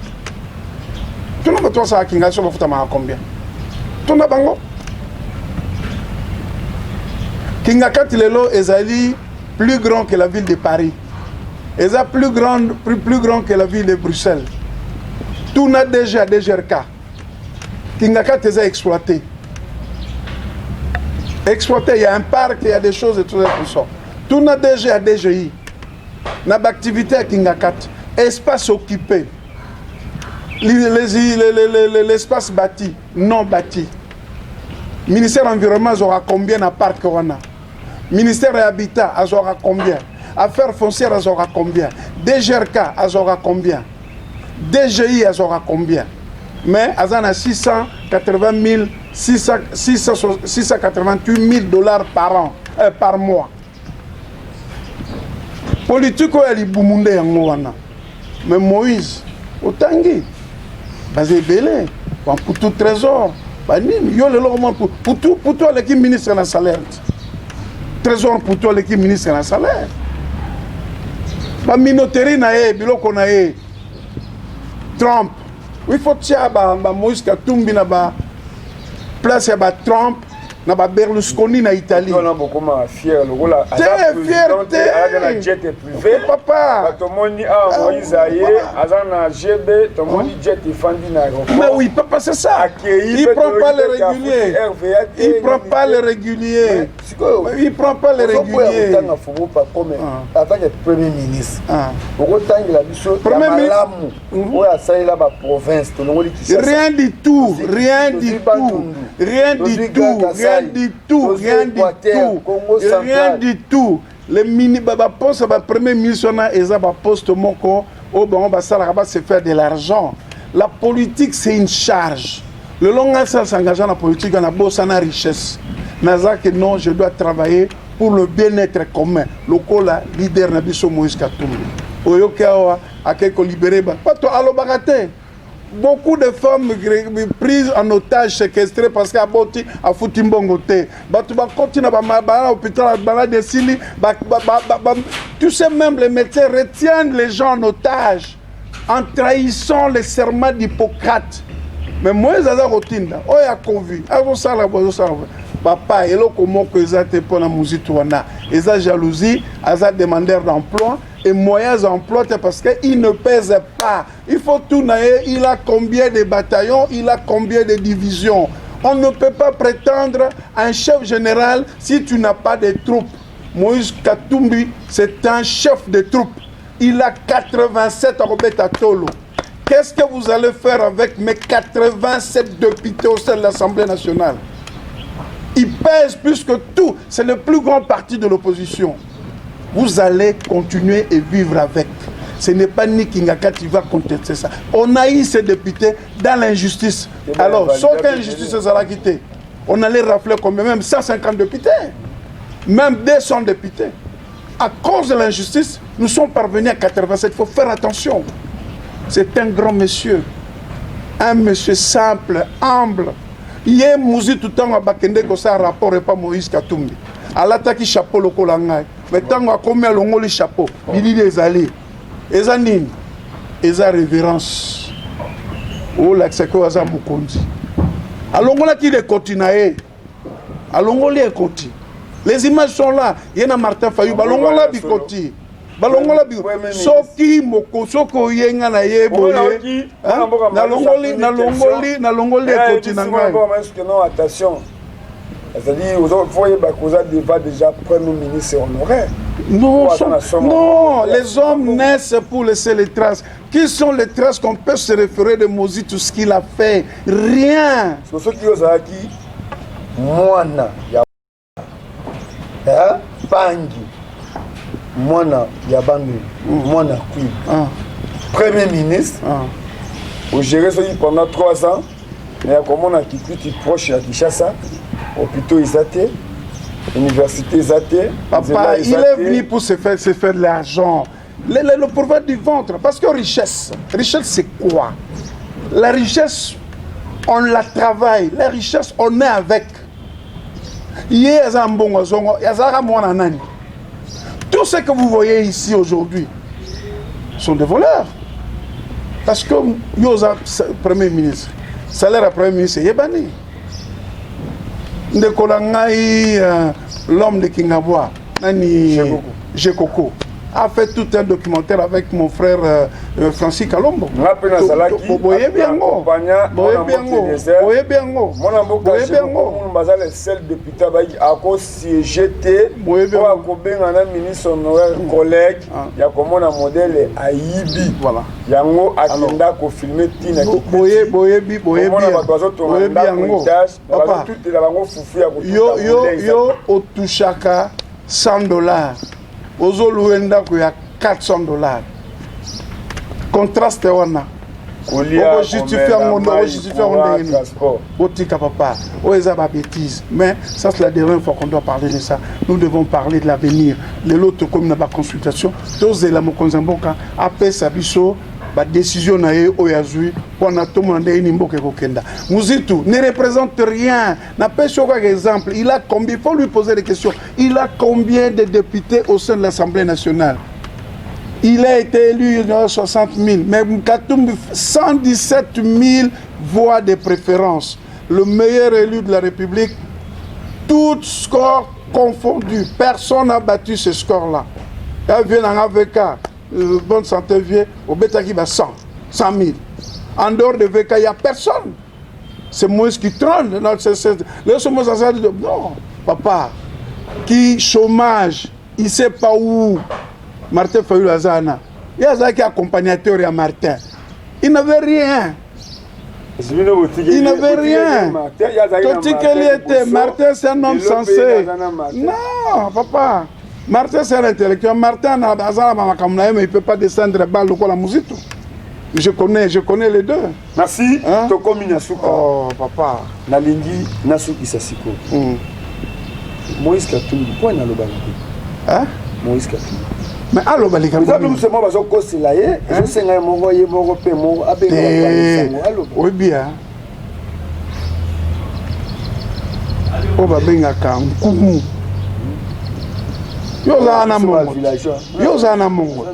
[SPEAKER 2] tuna bato basalaka Kingakati so bafutamaka combien. Tuna bango. Kingakati lelo ezali plus grand que la ville de Paris, eza plus grande, plus grand que la ville de Bruxelles. Tuna DG ya DGRK. Kingakati eza exploité, exploité. Il y a un parc, il y a des choses et tout ça, tout ça. Tuna DG ya DGI na baactivité ya Kingakati, espace occupé, l'espace bâti, non bâti. Ministère environnement azwaka combien na parc wana? Ministère ya Habitat azwaka combien? Affaires foncière azwaka combien? DGRK azwaka combien? DGI azwaka combien? Mais aza na 680 000, 688 000 dollars par an, par mois. Politike oyo ya libumu nde yango wana. Mais Moïse otangi, baza ebele, bamputu Trésor, banini. Yo lelo komona Putu, Putu aleki ministre na salaire. Trésor Putu aleki ministre na salaire. Baminoterie na ye, biloko na ye. Trump, il faut tia bamoïse Katumbi na ba place ya batrump na baberlusconi na Italie.
[SPEAKER 1] Wana bokoma fier lokola
[SPEAKER 2] Te, fier te.
[SPEAKER 1] Azaka na jet privé.
[SPEAKER 2] Papa.
[SPEAKER 1] Tomoni awa Moïse aye, aza na GB, tomoni jet efandi na aéroport.
[SPEAKER 2] Mais oui, papa, c'est ça. Il prend pas les réguliers, il prend pas les réguliers, il prend pas les réguliers.
[SPEAKER 1] Otanga Fubupa comme en tant que premier ministre, okotangela biso ya malamu oyo asalela baprovince, tolongoli?
[SPEAKER 2] Rien du tout, rien du tout, rien du tout, rien du tout, rien du tout, rien du tout. Les mini baposte ba premier ministre wana eza baposte moko oyo bango basalaka ba se faire de l'argent. La politique, c'est une charge. Lelo ngai sala s'engager na politique, na bosana richesse. Naza que non, je dois travailler pour le bien-être commun, lokola leader na biso Moïse Katumbi. Oyoki awa akei kolibérer bato, alobaka te. Beaucoup de femmes prises en otage, séquestrées, parce que aboti, afuti mbongo te. Bato bakoti na bana hôpital, malade esili. Tu sais, même les médecins retiennent les gens en otage en trahissant le serment d'Hippocrate. Mais Moïse aza kotinda oyo akovi, azosala boye, azosala boye. Papa, eloko moko eza te mpona Mozitu wana, eza jalousie. Aza demandeur d'emploi et moyens d'emploi te, parce que il ne pèse pas. Il faut tout na ye. Il a combien de bataillons? Il a combien de divisions? On ne peut pas prétendre un chef général si tu n'as pas de troupes. Moïse Katumbi, c'est un chef de troupes. Il a 87 akobeta tolo. Qu'est-ce que vous allez faire avec mes 87 députés au sein de l'Assemblée nationale? Il pèse plus que tout. C'est le plus grand parti de l'opposition. Vous allez continuer et vivre avec. Ce n'est pas ni Kingakati qui va contester ça. On a eu ces députés dans l'injustice. Alors, sauf qu'injustice, ça l'a quitté. On allait rafler combien? Même 150 députés. Même 200 députés. À cause de l'injustice, nous sommes parvenus à 87. Il faut faire attention. C'est un grand monsieur. Un monsieur simple, humble. Ye Muzitu, ntango abakende kosala rapport epa Moïse Katumbi, alataki chapeau lokola ngai. Mais ntango akomi, alongoli chapeau. Bilili ezali, eza nini? Eza révérence olakisaki oyo aza mokonzi. Alongolaki lekoti na ye, alongoli ekoti. Les images sont là. Ye na Martin Fayulu balongola bikoti, balongola soki moko, soki oyenga na ye boye, nalongoli, nalongoli, nalongoli ekoti na ngai.
[SPEAKER 1] Attention, c'est-à-dire faut oyeba koza devant déjà premier ministre honoraire.
[SPEAKER 2] Non, non, les hommes naissent pour laisser les traces. Qui sont les traces qu'on peut se référer de Moïse, tout ce qu'il a fait? Rien.
[SPEAKER 1] Soki ozalaki mwana ya Eh, Pangi mwana ya Bandundu, mwana Kwilu, premier ministre, ogere soki pendant 3 ans, mais ya komona Kikwiti proche ya Kinshasa, hôpitaux eza te, université eza te.
[SPEAKER 2] Papa, il est venu pour se faire de l'argent. Le pourvoir du ventre. Parce que richesse, richesse c'est quoi? La richesse, on la travaille. La richesse, on est avec. Ye aza mbongo zongo, azalaka mwana nani? Tout ce que vous voyez ici aujourd'hui sont des voleurs. Parce que yo oza premier ministre, salaire ya premier ministre eyebani. Ndeko na ngai, l'homme de Kingabwa, nani?
[SPEAKER 1] Jekoko.
[SPEAKER 2] Jekoko a fait tout un documentaire avec mon frère Francis Kalombo.
[SPEAKER 1] Nga mpe nazalaki
[SPEAKER 2] Boyebi yango.
[SPEAKER 1] Accompagnant.
[SPEAKER 2] Boyebi yango. Boyebi yango.
[SPEAKER 1] Mwana mboka.
[SPEAKER 2] Boyebi yango.
[SPEAKER 1] Baza le seul député bayiki akosiége te
[SPEAKER 2] Boyebi
[SPEAKER 1] po
[SPEAKER 2] yango.
[SPEAKER 1] akobenga na ministre honoraire collègue ya komona modèle ayibi.
[SPEAKER 2] Voilà.
[SPEAKER 1] Yango akenda kofilme ntina.
[SPEAKER 2] Boye boyebi boyebi
[SPEAKER 1] Komona bato bazotonga
[SPEAKER 2] boyebi
[SPEAKER 1] ndako
[SPEAKER 2] yango.
[SPEAKER 1] étage,
[SPEAKER 2] Papa,
[SPEAKER 1] bazotutela bango fufu ya
[SPEAKER 2] yo
[SPEAKER 1] kotuta.
[SPEAKER 2] Yo yo otushaka 100 $, ozoluwe ndako ya 400 $. Contraste wana, okojustifie yango, okojustifie yango ndenge nini? Botika papa, oyo eza babêtise. Mais ça, c'est la dernière fois qu'on doit parler de ça. Nous devons parler de l'avenir. Lelo tokomi na baconsultation, tozela mokonzi ya mboka apesa biso badécision na ye oyo azwi mpona tomona ndenge nini mboka ekokenda. Muzitu ne représente rien. Napesi yo kaka exemple. Il a combien? Il faut lui poser des questions. Il a combien de députés au sein de l'Assemblée nationale? Il a été élu, il y en a 60 000. Mais Katumbi, 117 000 voix de préférence. Le meilleur élu de la République, tout score confondu. Personne n'a battu ce score-là. Il vient dans AVK, bonne santé vieux, au Betaki, 100 000. En dehors de VK, il n'y a personne. C'est Moïse qui trône. Non, non, papa, qui chômage, il ne sait pas où. Martin Fayulu aza na. Il y a accompagnateur ya Martin. Il n'avait rien. Il n'avait rien. Totikeli était. Martin, c'est un homme sensé. Non, papa. Martin, c'est un intellectuel. Martin, mais il ne peut pas descendre balle lokola Muzitu. Je connais les deux.
[SPEAKER 1] Merci.
[SPEAKER 2] Hein?
[SPEAKER 1] Tokomi na suka.
[SPEAKER 2] Oh, papa.
[SPEAKER 1] Nalingi nasukisa sikoyo. Moïse Katumbi, mpo nalobaka te?
[SPEAKER 2] Hein?
[SPEAKER 1] Moïse Katumbi.
[SPEAKER 2] Mais aloba likambo.
[SPEAKER 1] Eza biso moko bazokosela ye, ezosenga ye moko, ye moko mpe moko abenga aloba.
[SPEAKER 2] Oyebi ya oyo babengaka nkumu, yo ozala na mbongo, yo ozala na mbongo.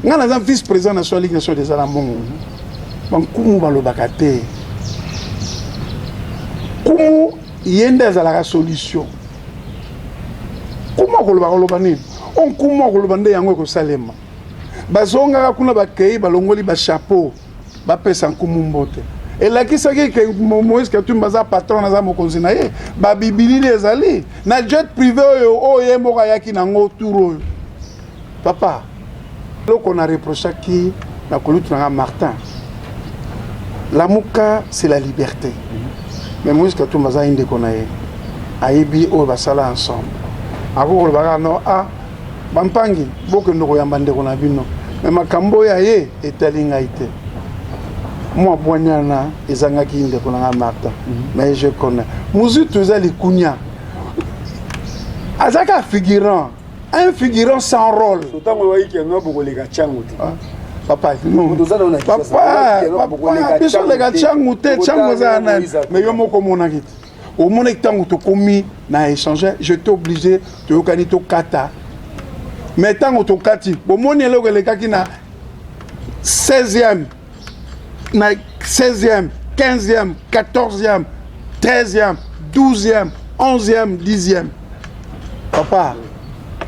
[SPEAKER 2] Ngai naza vice président national Ligue nationale eza na mbongo. Bankumu balobaka te. Kumu ye nde azalaka solution. Kumu akoloba, koloba nini? O nkumu akoloba nde yango ekosalema. Bazongaka kuna, bakei, balongoli bachapeau, bapesa nkumu mbote. Elakisaki ke Moïse Katumbi aza patron, aza mokonzi na ye. Babibilili ezali na jet privé oyo, oyo ye moko ayaki nango tour oyo. Papa, eloko na reprochaki na kolutu nanga Martin, Lamuka, c'est la liberté. Mais Moïse Katumbi aza ye ndeko na ye, ayebi oyo basala ensemble. Akoki koloba kaka no a bampangi, bokende koyamba ndeko na bino, me makambo oyo aye etali ngai te. Mwa bwanyana ezangaki ndeko na ngai Martin. Mais je connais Muzitu, eza likunya, azalaka figurant, un figurant sans rôle.
[SPEAKER 1] Ntango oyaki keno bokoleka ntiango te.
[SPEAKER 2] Papa, papa, biso leka ntiango te. Ntiango eza nani? Mais yo moko omonaki te, omonaki ntango tokomi na échange, j'étais obligé, toyokani, tokata. Mais ntango tokati, bomoni eloko elekaki na 16e, na 16e, 15e, 14e, 13e, 12e, 11e, 10e. Papa,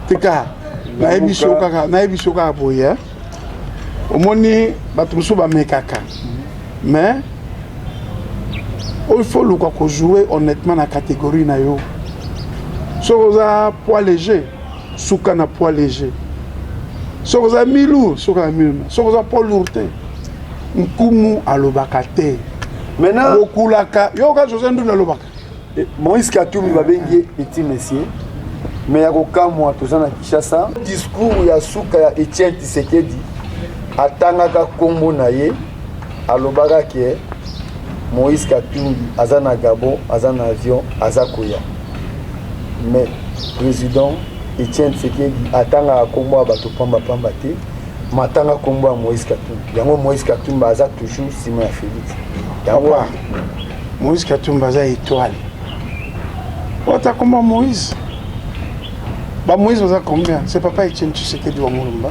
[SPEAKER 2] tika nayebi so kaka, nayebi so kaka boye. Omoni bato mosusu bamekaka, mais il faut luka kojouer honnêtement na catégorie na yo. Soki oza poids léger, suka na poids léger. Soki oza mi-lourd, suka na mi-lourd. Soki oza poids lourd te, nkumu alobaka te.
[SPEAKER 1] Maintenant,
[SPEAKER 2] okulaka yoka José Ndundu alobaka.
[SPEAKER 1] Moïse Katumbi, babengi ye petit monsieur. Mais ya kokamwa, toza na Kinshasa. Discours ya suka ya Etienne Tshisekedi, atangaka nkombo na ye, alobaka ke Moïse Katumbi aza na Gabon, aza na avion, aza koya. Mais président Etienne Tshisekedi atangaka nkombo ya bato pambapamba te. Matanga nkombo ya Moïse Katumbi. Yango Moïse Katumbi aza toujours nsima ya Félix. Yango
[SPEAKER 2] Papa, Moïse Katumbi aza étoile. Ota komba Moïse. Ba Moïse baza combien? C'est papa Etienne Tshisekedi wa Mulumba.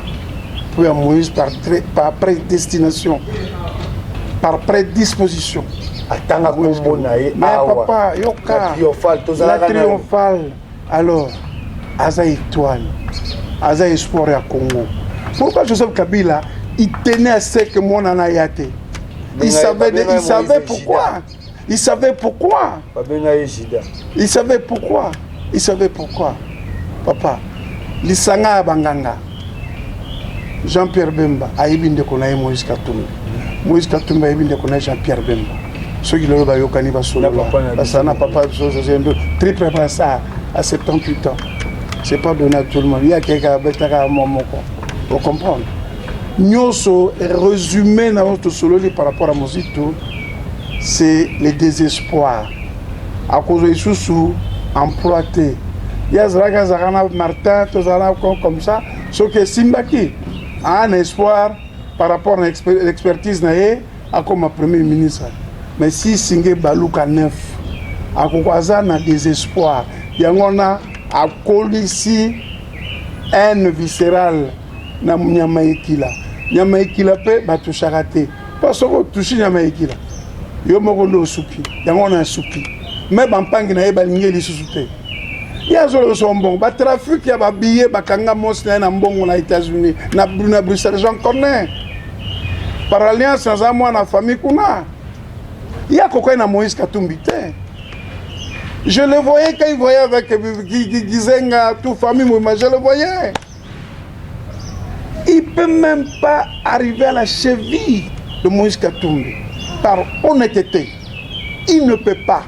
[SPEAKER 2] Puis ya Moïse par prédestination, par prédisposition.
[SPEAKER 1] Atanga nkombo na ye.
[SPEAKER 2] Mais
[SPEAKER 1] awa
[SPEAKER 2] papa, yoka.
[SPEAKER 1] Na triomphal
[SPEAKER 2] La
[SPEAKER 1] tozalaka na ye.
[SPEAKER 2] Triomphale. Alors, aza étoile. Aza espoir ya Congo. Pourquoi Joseph Kabila, il tenait à ce que mon aya te? Il savait,
[SPEAKER 1] Babenga
[SPEAKER 2] il savait
[SPEAKER 1] Moïse.
[SPEAKER 2] Pourquoi. Il savait pourquoi.
[SPEAKER 1] Babenga ye Juda.
[SPEAKER 2] Il savait pourquoi. Il savait pourquoi. Papa, lisanga ya banganga. Jean-Pierre Bemba ayebi ndeko na ye Moïse Katumbi. Moïse Katumbi ayebi ndeko na ye Jean-Pierre Bemba. Soki lelo bayokani, basolola.
[SPEAKER 1] Na papa na biso.
[SPEAKER 2] Basala na papa biso José Ndo, triple brassard à 78 ans. C'est pas donné à tout le monde. Ye akeka abetaka mwa moko. Vous comprendre? Nyonso résumé na oyo tosololi par rapport à Mozito, c'est le désespoir. Akozwa lisusu emploi te. Ye azalaki, azalaka na Martin, tozala comme ça. Soki esimbaki, aa na espoir par rapport na l'expertise na ye, akoma premier ministre. Mais si singe baluka neuf, akoko aza na désespoir. Yango wana akolisi haine viscérale na nyama ekila. Nyama ekila mpe batushaka te, mpo soki otushi nyama ekila, yo moko nde osuki. Yango wana asuki. Me bampangi na ye balingi lisusu te. Ye azoloba mbongo, batrafic ya babillet, bakanga mosi na ye na mbongo na États-Unis, na Bruxelles. J'en connais par alliance, naza mwana famille kuna. Ye akokai na Moïse Katumbi te. Je le voyais quand il voyait avec Gizenga, tout famille Mouma, je le voyais. Il peut même pas arriver à la cheville de Moïse Katumbi par honnêteté. Il ne peut pas.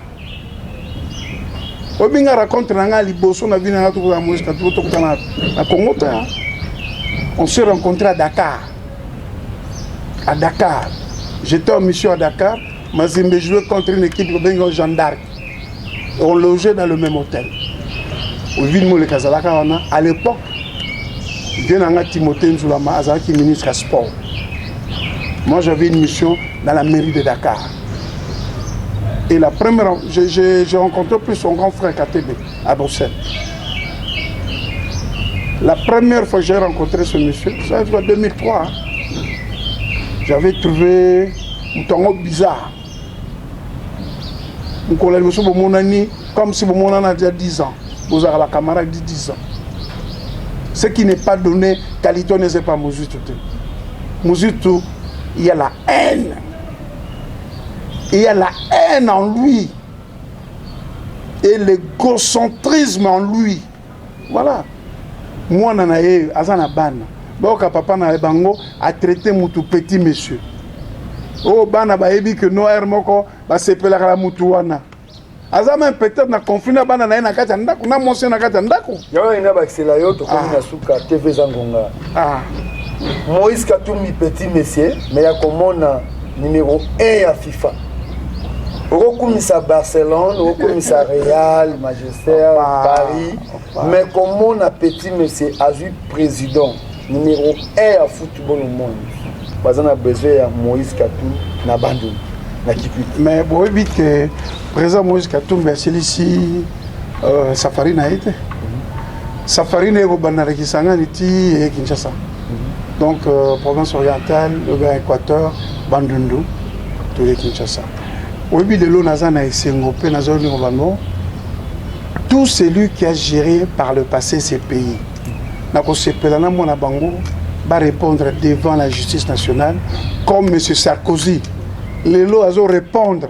[SPEAKER 2] Obinga rencontre na nga liboso na bino na tokozala Moïse Katumbi, tokutana na Congo te. On s'est rencontré à Dakar. À Dakar, j'étais en mission à Dakar. Mazembe jouait contre une équipe obengi Jeanne d'Arc. On logeait dans le même hôtel. Ovile Moleka azalaka wana à l'époque. Vieux na nga Timothée Nzulama azalaki ministre ya sport. Moi, j'avais une mission dans la mairie de Dakar. Et la première, j'ai rencontré plus son grand frère Katebe à Bruxelles. La première fois que j'ai rencontré ce monsieur, ça en 2003, hein, j'avais trouvé moto bizarre. Mokolo ya liboso bomonani, comme si bomonana déjà 10 ans, bozalaka bacamarade de 10 ans. Ce qui n'est pas donné, qualité n'est pas Mozitu te. Mozitu, il y a la haine, il y a la haine en lui et l'égocentrisme en lui. Voilà. Mwana na ye aza na bana, bayoka papa na bango atraité mutu petit monsieur. Oyo bana bayebi ke no aire moko basepelaka na mutu wana. Aza même peut-être na conflit na bana na ye na kati ya ndako, na mwasi na kati ya ndako.
[SPEAKER 1] Yango nalingi bakisela yo, tokomi
[SPEAKER 2] Ah.
[SPEAKER 1] na suka, TV eza ngonga.
[SPEAKER 2] Ah.
[SPEAKER 1] Moïse Katumbi petit monsieur, mais ya komona numéro 1 ya FIFA, okokumisa Barcelone, okokumisa Real, Manchester,
[SPEAKER 2] Papa,
[SPEAKER 1] Paris,
[SPEAKER 2] papa.
[SPEAKER 1] mais komona petit monsieur azwi président numéro 1 ya football au monde, baza na besoin ya Moïse Katumbi na Bandundu, na Kikwit.
[SPEAKER 2] Mais boyebi ke président Moïse Katumbi asilisi safari na ye te. Safari na ye kobanda na Kisangani ti eye Kinshasa, donc province orientale, obe Équateur, Bandundu, toye Kinshasa. Oyebi, lelo naza na esengo mpe nazolingo bango, tout celui qui a géré par le passé ces pays, nakosepela na mwana bango barépondre devant la justice nationale, comme M. Sarkozy lelo azo répondre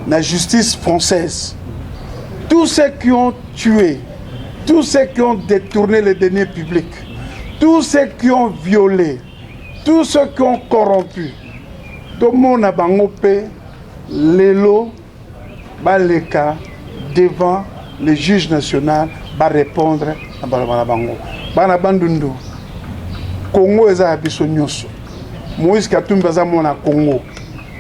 [SPEAKER 2] na justice française. Tous ceux qui ont tué, tous ceux qui ont détourné les deniers publics, tous ceux qui ont violé, tous ceux qui ont corrompu, tomona bango mpe lelo baleka devant. Le juge national ba répondre na baloba na bango. Bana Bandundu, Congo eza ya biso nyonso. Moïse Katumbi aza mwana Congo,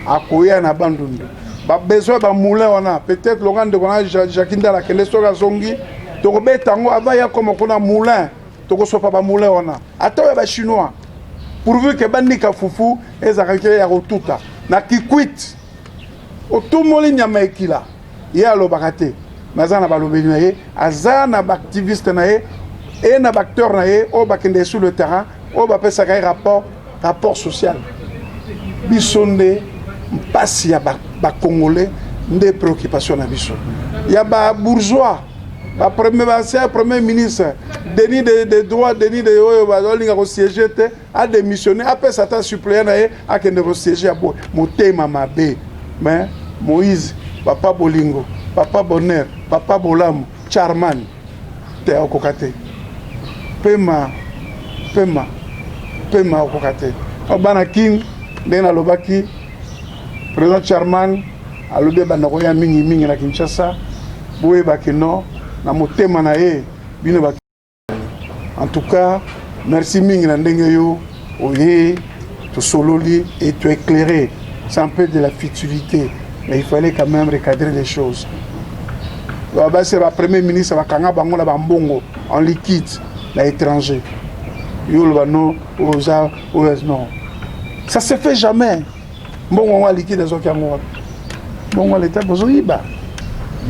[SPEAKER 2] akoya na Bandundu. Ba besoin ba moulin wana, peut-être loka ndeko na Jacques Ndala akende, soki azongi tokobeta yango avant ya koma kuna moulin, tokosopa ba moulin wana ata oyo ba Chinois, pourvu que bandika fufu ezalaka ya kotuta na Kikwit. Otumoli nyama ekila, ye alobaka te, mais aza na balobeli na ye, aza na baactiviste na ye e na baacteur na ye oyo bakende sur le terrain, oyo bapesaka ye rapport social. Biso nde mpasi ya bacongolais nde préoccupation na biso ya babourgeois, bapremier, baancien premier ministre, déni de droit, déni de oyo bazolinga kosiéger te, adémissionné, apesa ata suppléant na ye akende kosiéger. Ya boye motema mabe. Mais Moïse, papa bolingo, papa bonheur, papa bolamu, charman te, akoka te. Pema, pema, pema, akoka te. Bana King, ndenge nalobaki, président Charman alobi ebanda koya mingimingi na Kinshasa. Boyebaki no na motema na ye bino ba. En tout cas, merci mingi na ndenge yo oye, tosololi et tu éclairé. C'est un peu de la futilité, mais il fallait quand même recadrer les choses. Basi ya bapremier ministre bakanga bango na bambongo en liquide na étranger. Yo oloba no oza oyo, non, ça se fait jamais. Mbongo yango ya liquide azwaki yango wapi? Mbongo ya leta bozoyiba.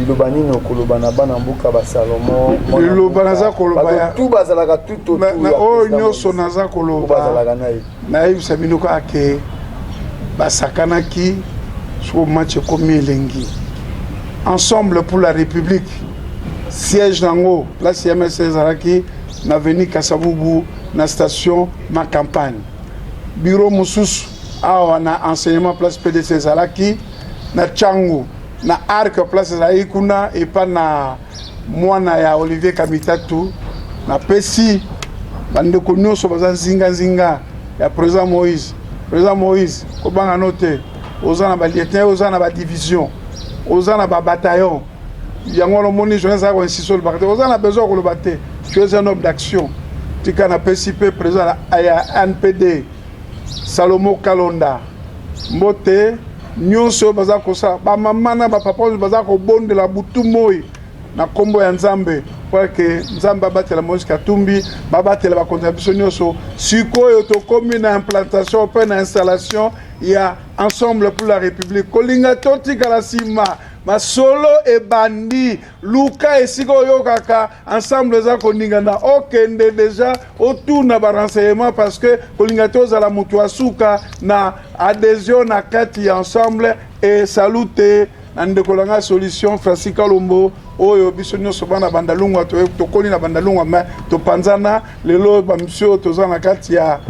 [SPEAKER 1] Liloba nini okoloba na bana mboka basalomo?
[SPEAKER 2] Liloba naza koloba ya
[SPEAKER 1] tu bazalaka tout
[SPEAKER 2] oyo nyonso naza koloba,
[SPEAKER 1] bazalaka na ye.
[SPEAKER 2] Nayebisa bino kaka ke basakanaki. Soko match ekomi elengi, Ensemble pour la République, siège nango place ya MS ezalaki na avenue Kasavubu, na station Ma Campagne. Bureau mosusu awa na enseignement, place PDC ezalaki na Tshangu, na Arc, place ezalaki kuna epa na mwana ya Olivier Kamitatu. Napesi bandeko nyonso baza nzinganzinga ya président Moïse. Président Moïse, kobanga no te, oza na balieutenant, oza na badivision, oza na babataillon. Yango wana omoni journaliste aza koinsiste, olobaka te, oza na besoin ya koloba te, tu es un homme d'action. Tika napesi mpe président ya NPD Salomo Kalonda mbote. Nyonso oyo baza kosala, bamama na bapapa oyo baza kobondela butu moi na nkombo ya Nzambe mpo ke Nzambe abatela Moïse Katumbi, babatela bakonzi na biso nyonso. Sikoyo tokomi na implantation mpe na installation ya Ensemble pour la République. Kolinga totikala nsima, masolo ebandi. Luka esika oyokaka Ensemble eza koningana, okende deja otuna barenseignement, parce que kolinga te ozala moto asuka na adhésion na kati ya Ensemble. E salu te na ndeko na ngai Solution Francis Kalombo, oyo biso nyonso bana Bandalungwa, tokoli na Bandalungwa, mais topanzana. Lelo bamisio toza na kati ya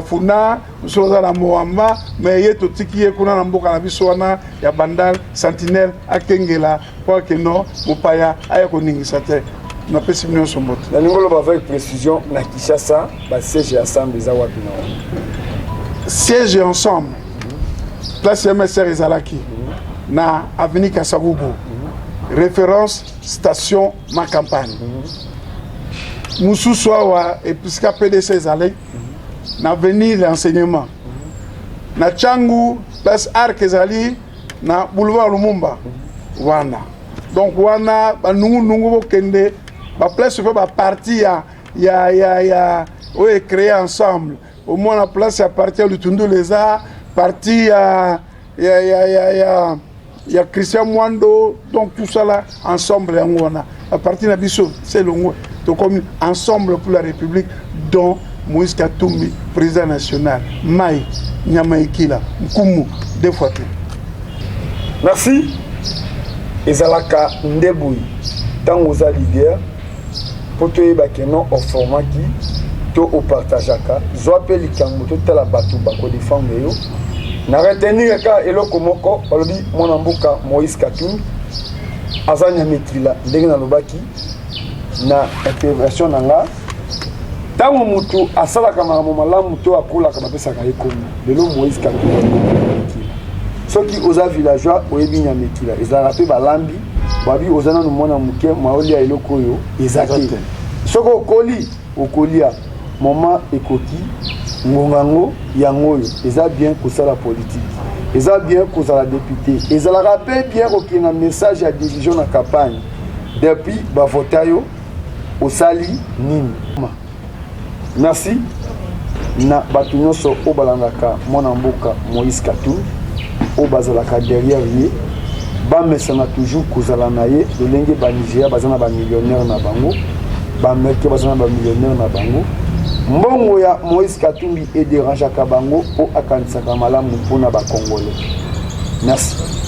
[SPEAKER 2] Funa, mosusu aza na Moamba, mais ye totiki ye kuna na mboka na biso wana ya Bandal, sentinelle akengela mpo akendo mopaya aya koningisa te. Napesi bino nyonso mbote.
[SPEAKER 1] Nalingi oloba avec précision, na Kinshasa basiège ya Ensemble eza wapi na wapi?
[SPEAKER 2] Siège Ensemble, place MSR ezalaki na avenue Kasavubu, référence station Ma Campagne. Mosusu awa esika PDC ezali na avenue l'Enseignement, na Tshangu, place Arc ezali na boulevard Lumumba wana. Donc wana banungunungu, bokende baplace mpe baparti ya oyo ecréé Ensemble. Omona place ya parti ya Lutundula, eza parti ya Christian Mwando. Donc tout ça là, Ensemble yango wana, baparti na biso se elongo, tokomi Ensemble pour la République, dont Moïse Katumbi président national. Mai nyama ekila nkumu deux fois te.
[SPEAKER 1] Merci. Ezalaka nde boye ntango oza leader, mpo toyeba ke non, oformaki to opartageaka. Zwa mpe likambo, totala bato bakodefendre yo. Na retenir kaka eloko moko, balobi mwana mboka Moïse Katumbi aza nyamekila. Ndenge nalobaki na intervention na nga, ntango motu asalaka makambo malamu to akolaka, bapesaka ye kombo. Lelo Moïse Katumbi nyamekila. Soki oza villageois, oyebi nyamekila ezalaka mpe balambi. Babi oza nanu mwana moke, maolia eloko oyo eza te. Soki okoli, okolia. Moment ekoki, ngonga yango yango oyo. Eza bien kosala politique, eza bien kozala député, ezalaka mpe bien kokende na message ya division na campagne. Depuis bavota yo, osali nini? Merci na bato nyonso oyo balandaka mwana mboka Moïse Katumbi, oyo bazalaka derrière ye. Bamesana toujours kozala na ye. Lolenge Banigeria baza na bamillionnaire na bango, Baaméricain baza na bamillionnaire na bango, mbongo ya Moïse Katumbi ederangeaka bango mpo akanisaka malamu mpona Bacongolais. Merci.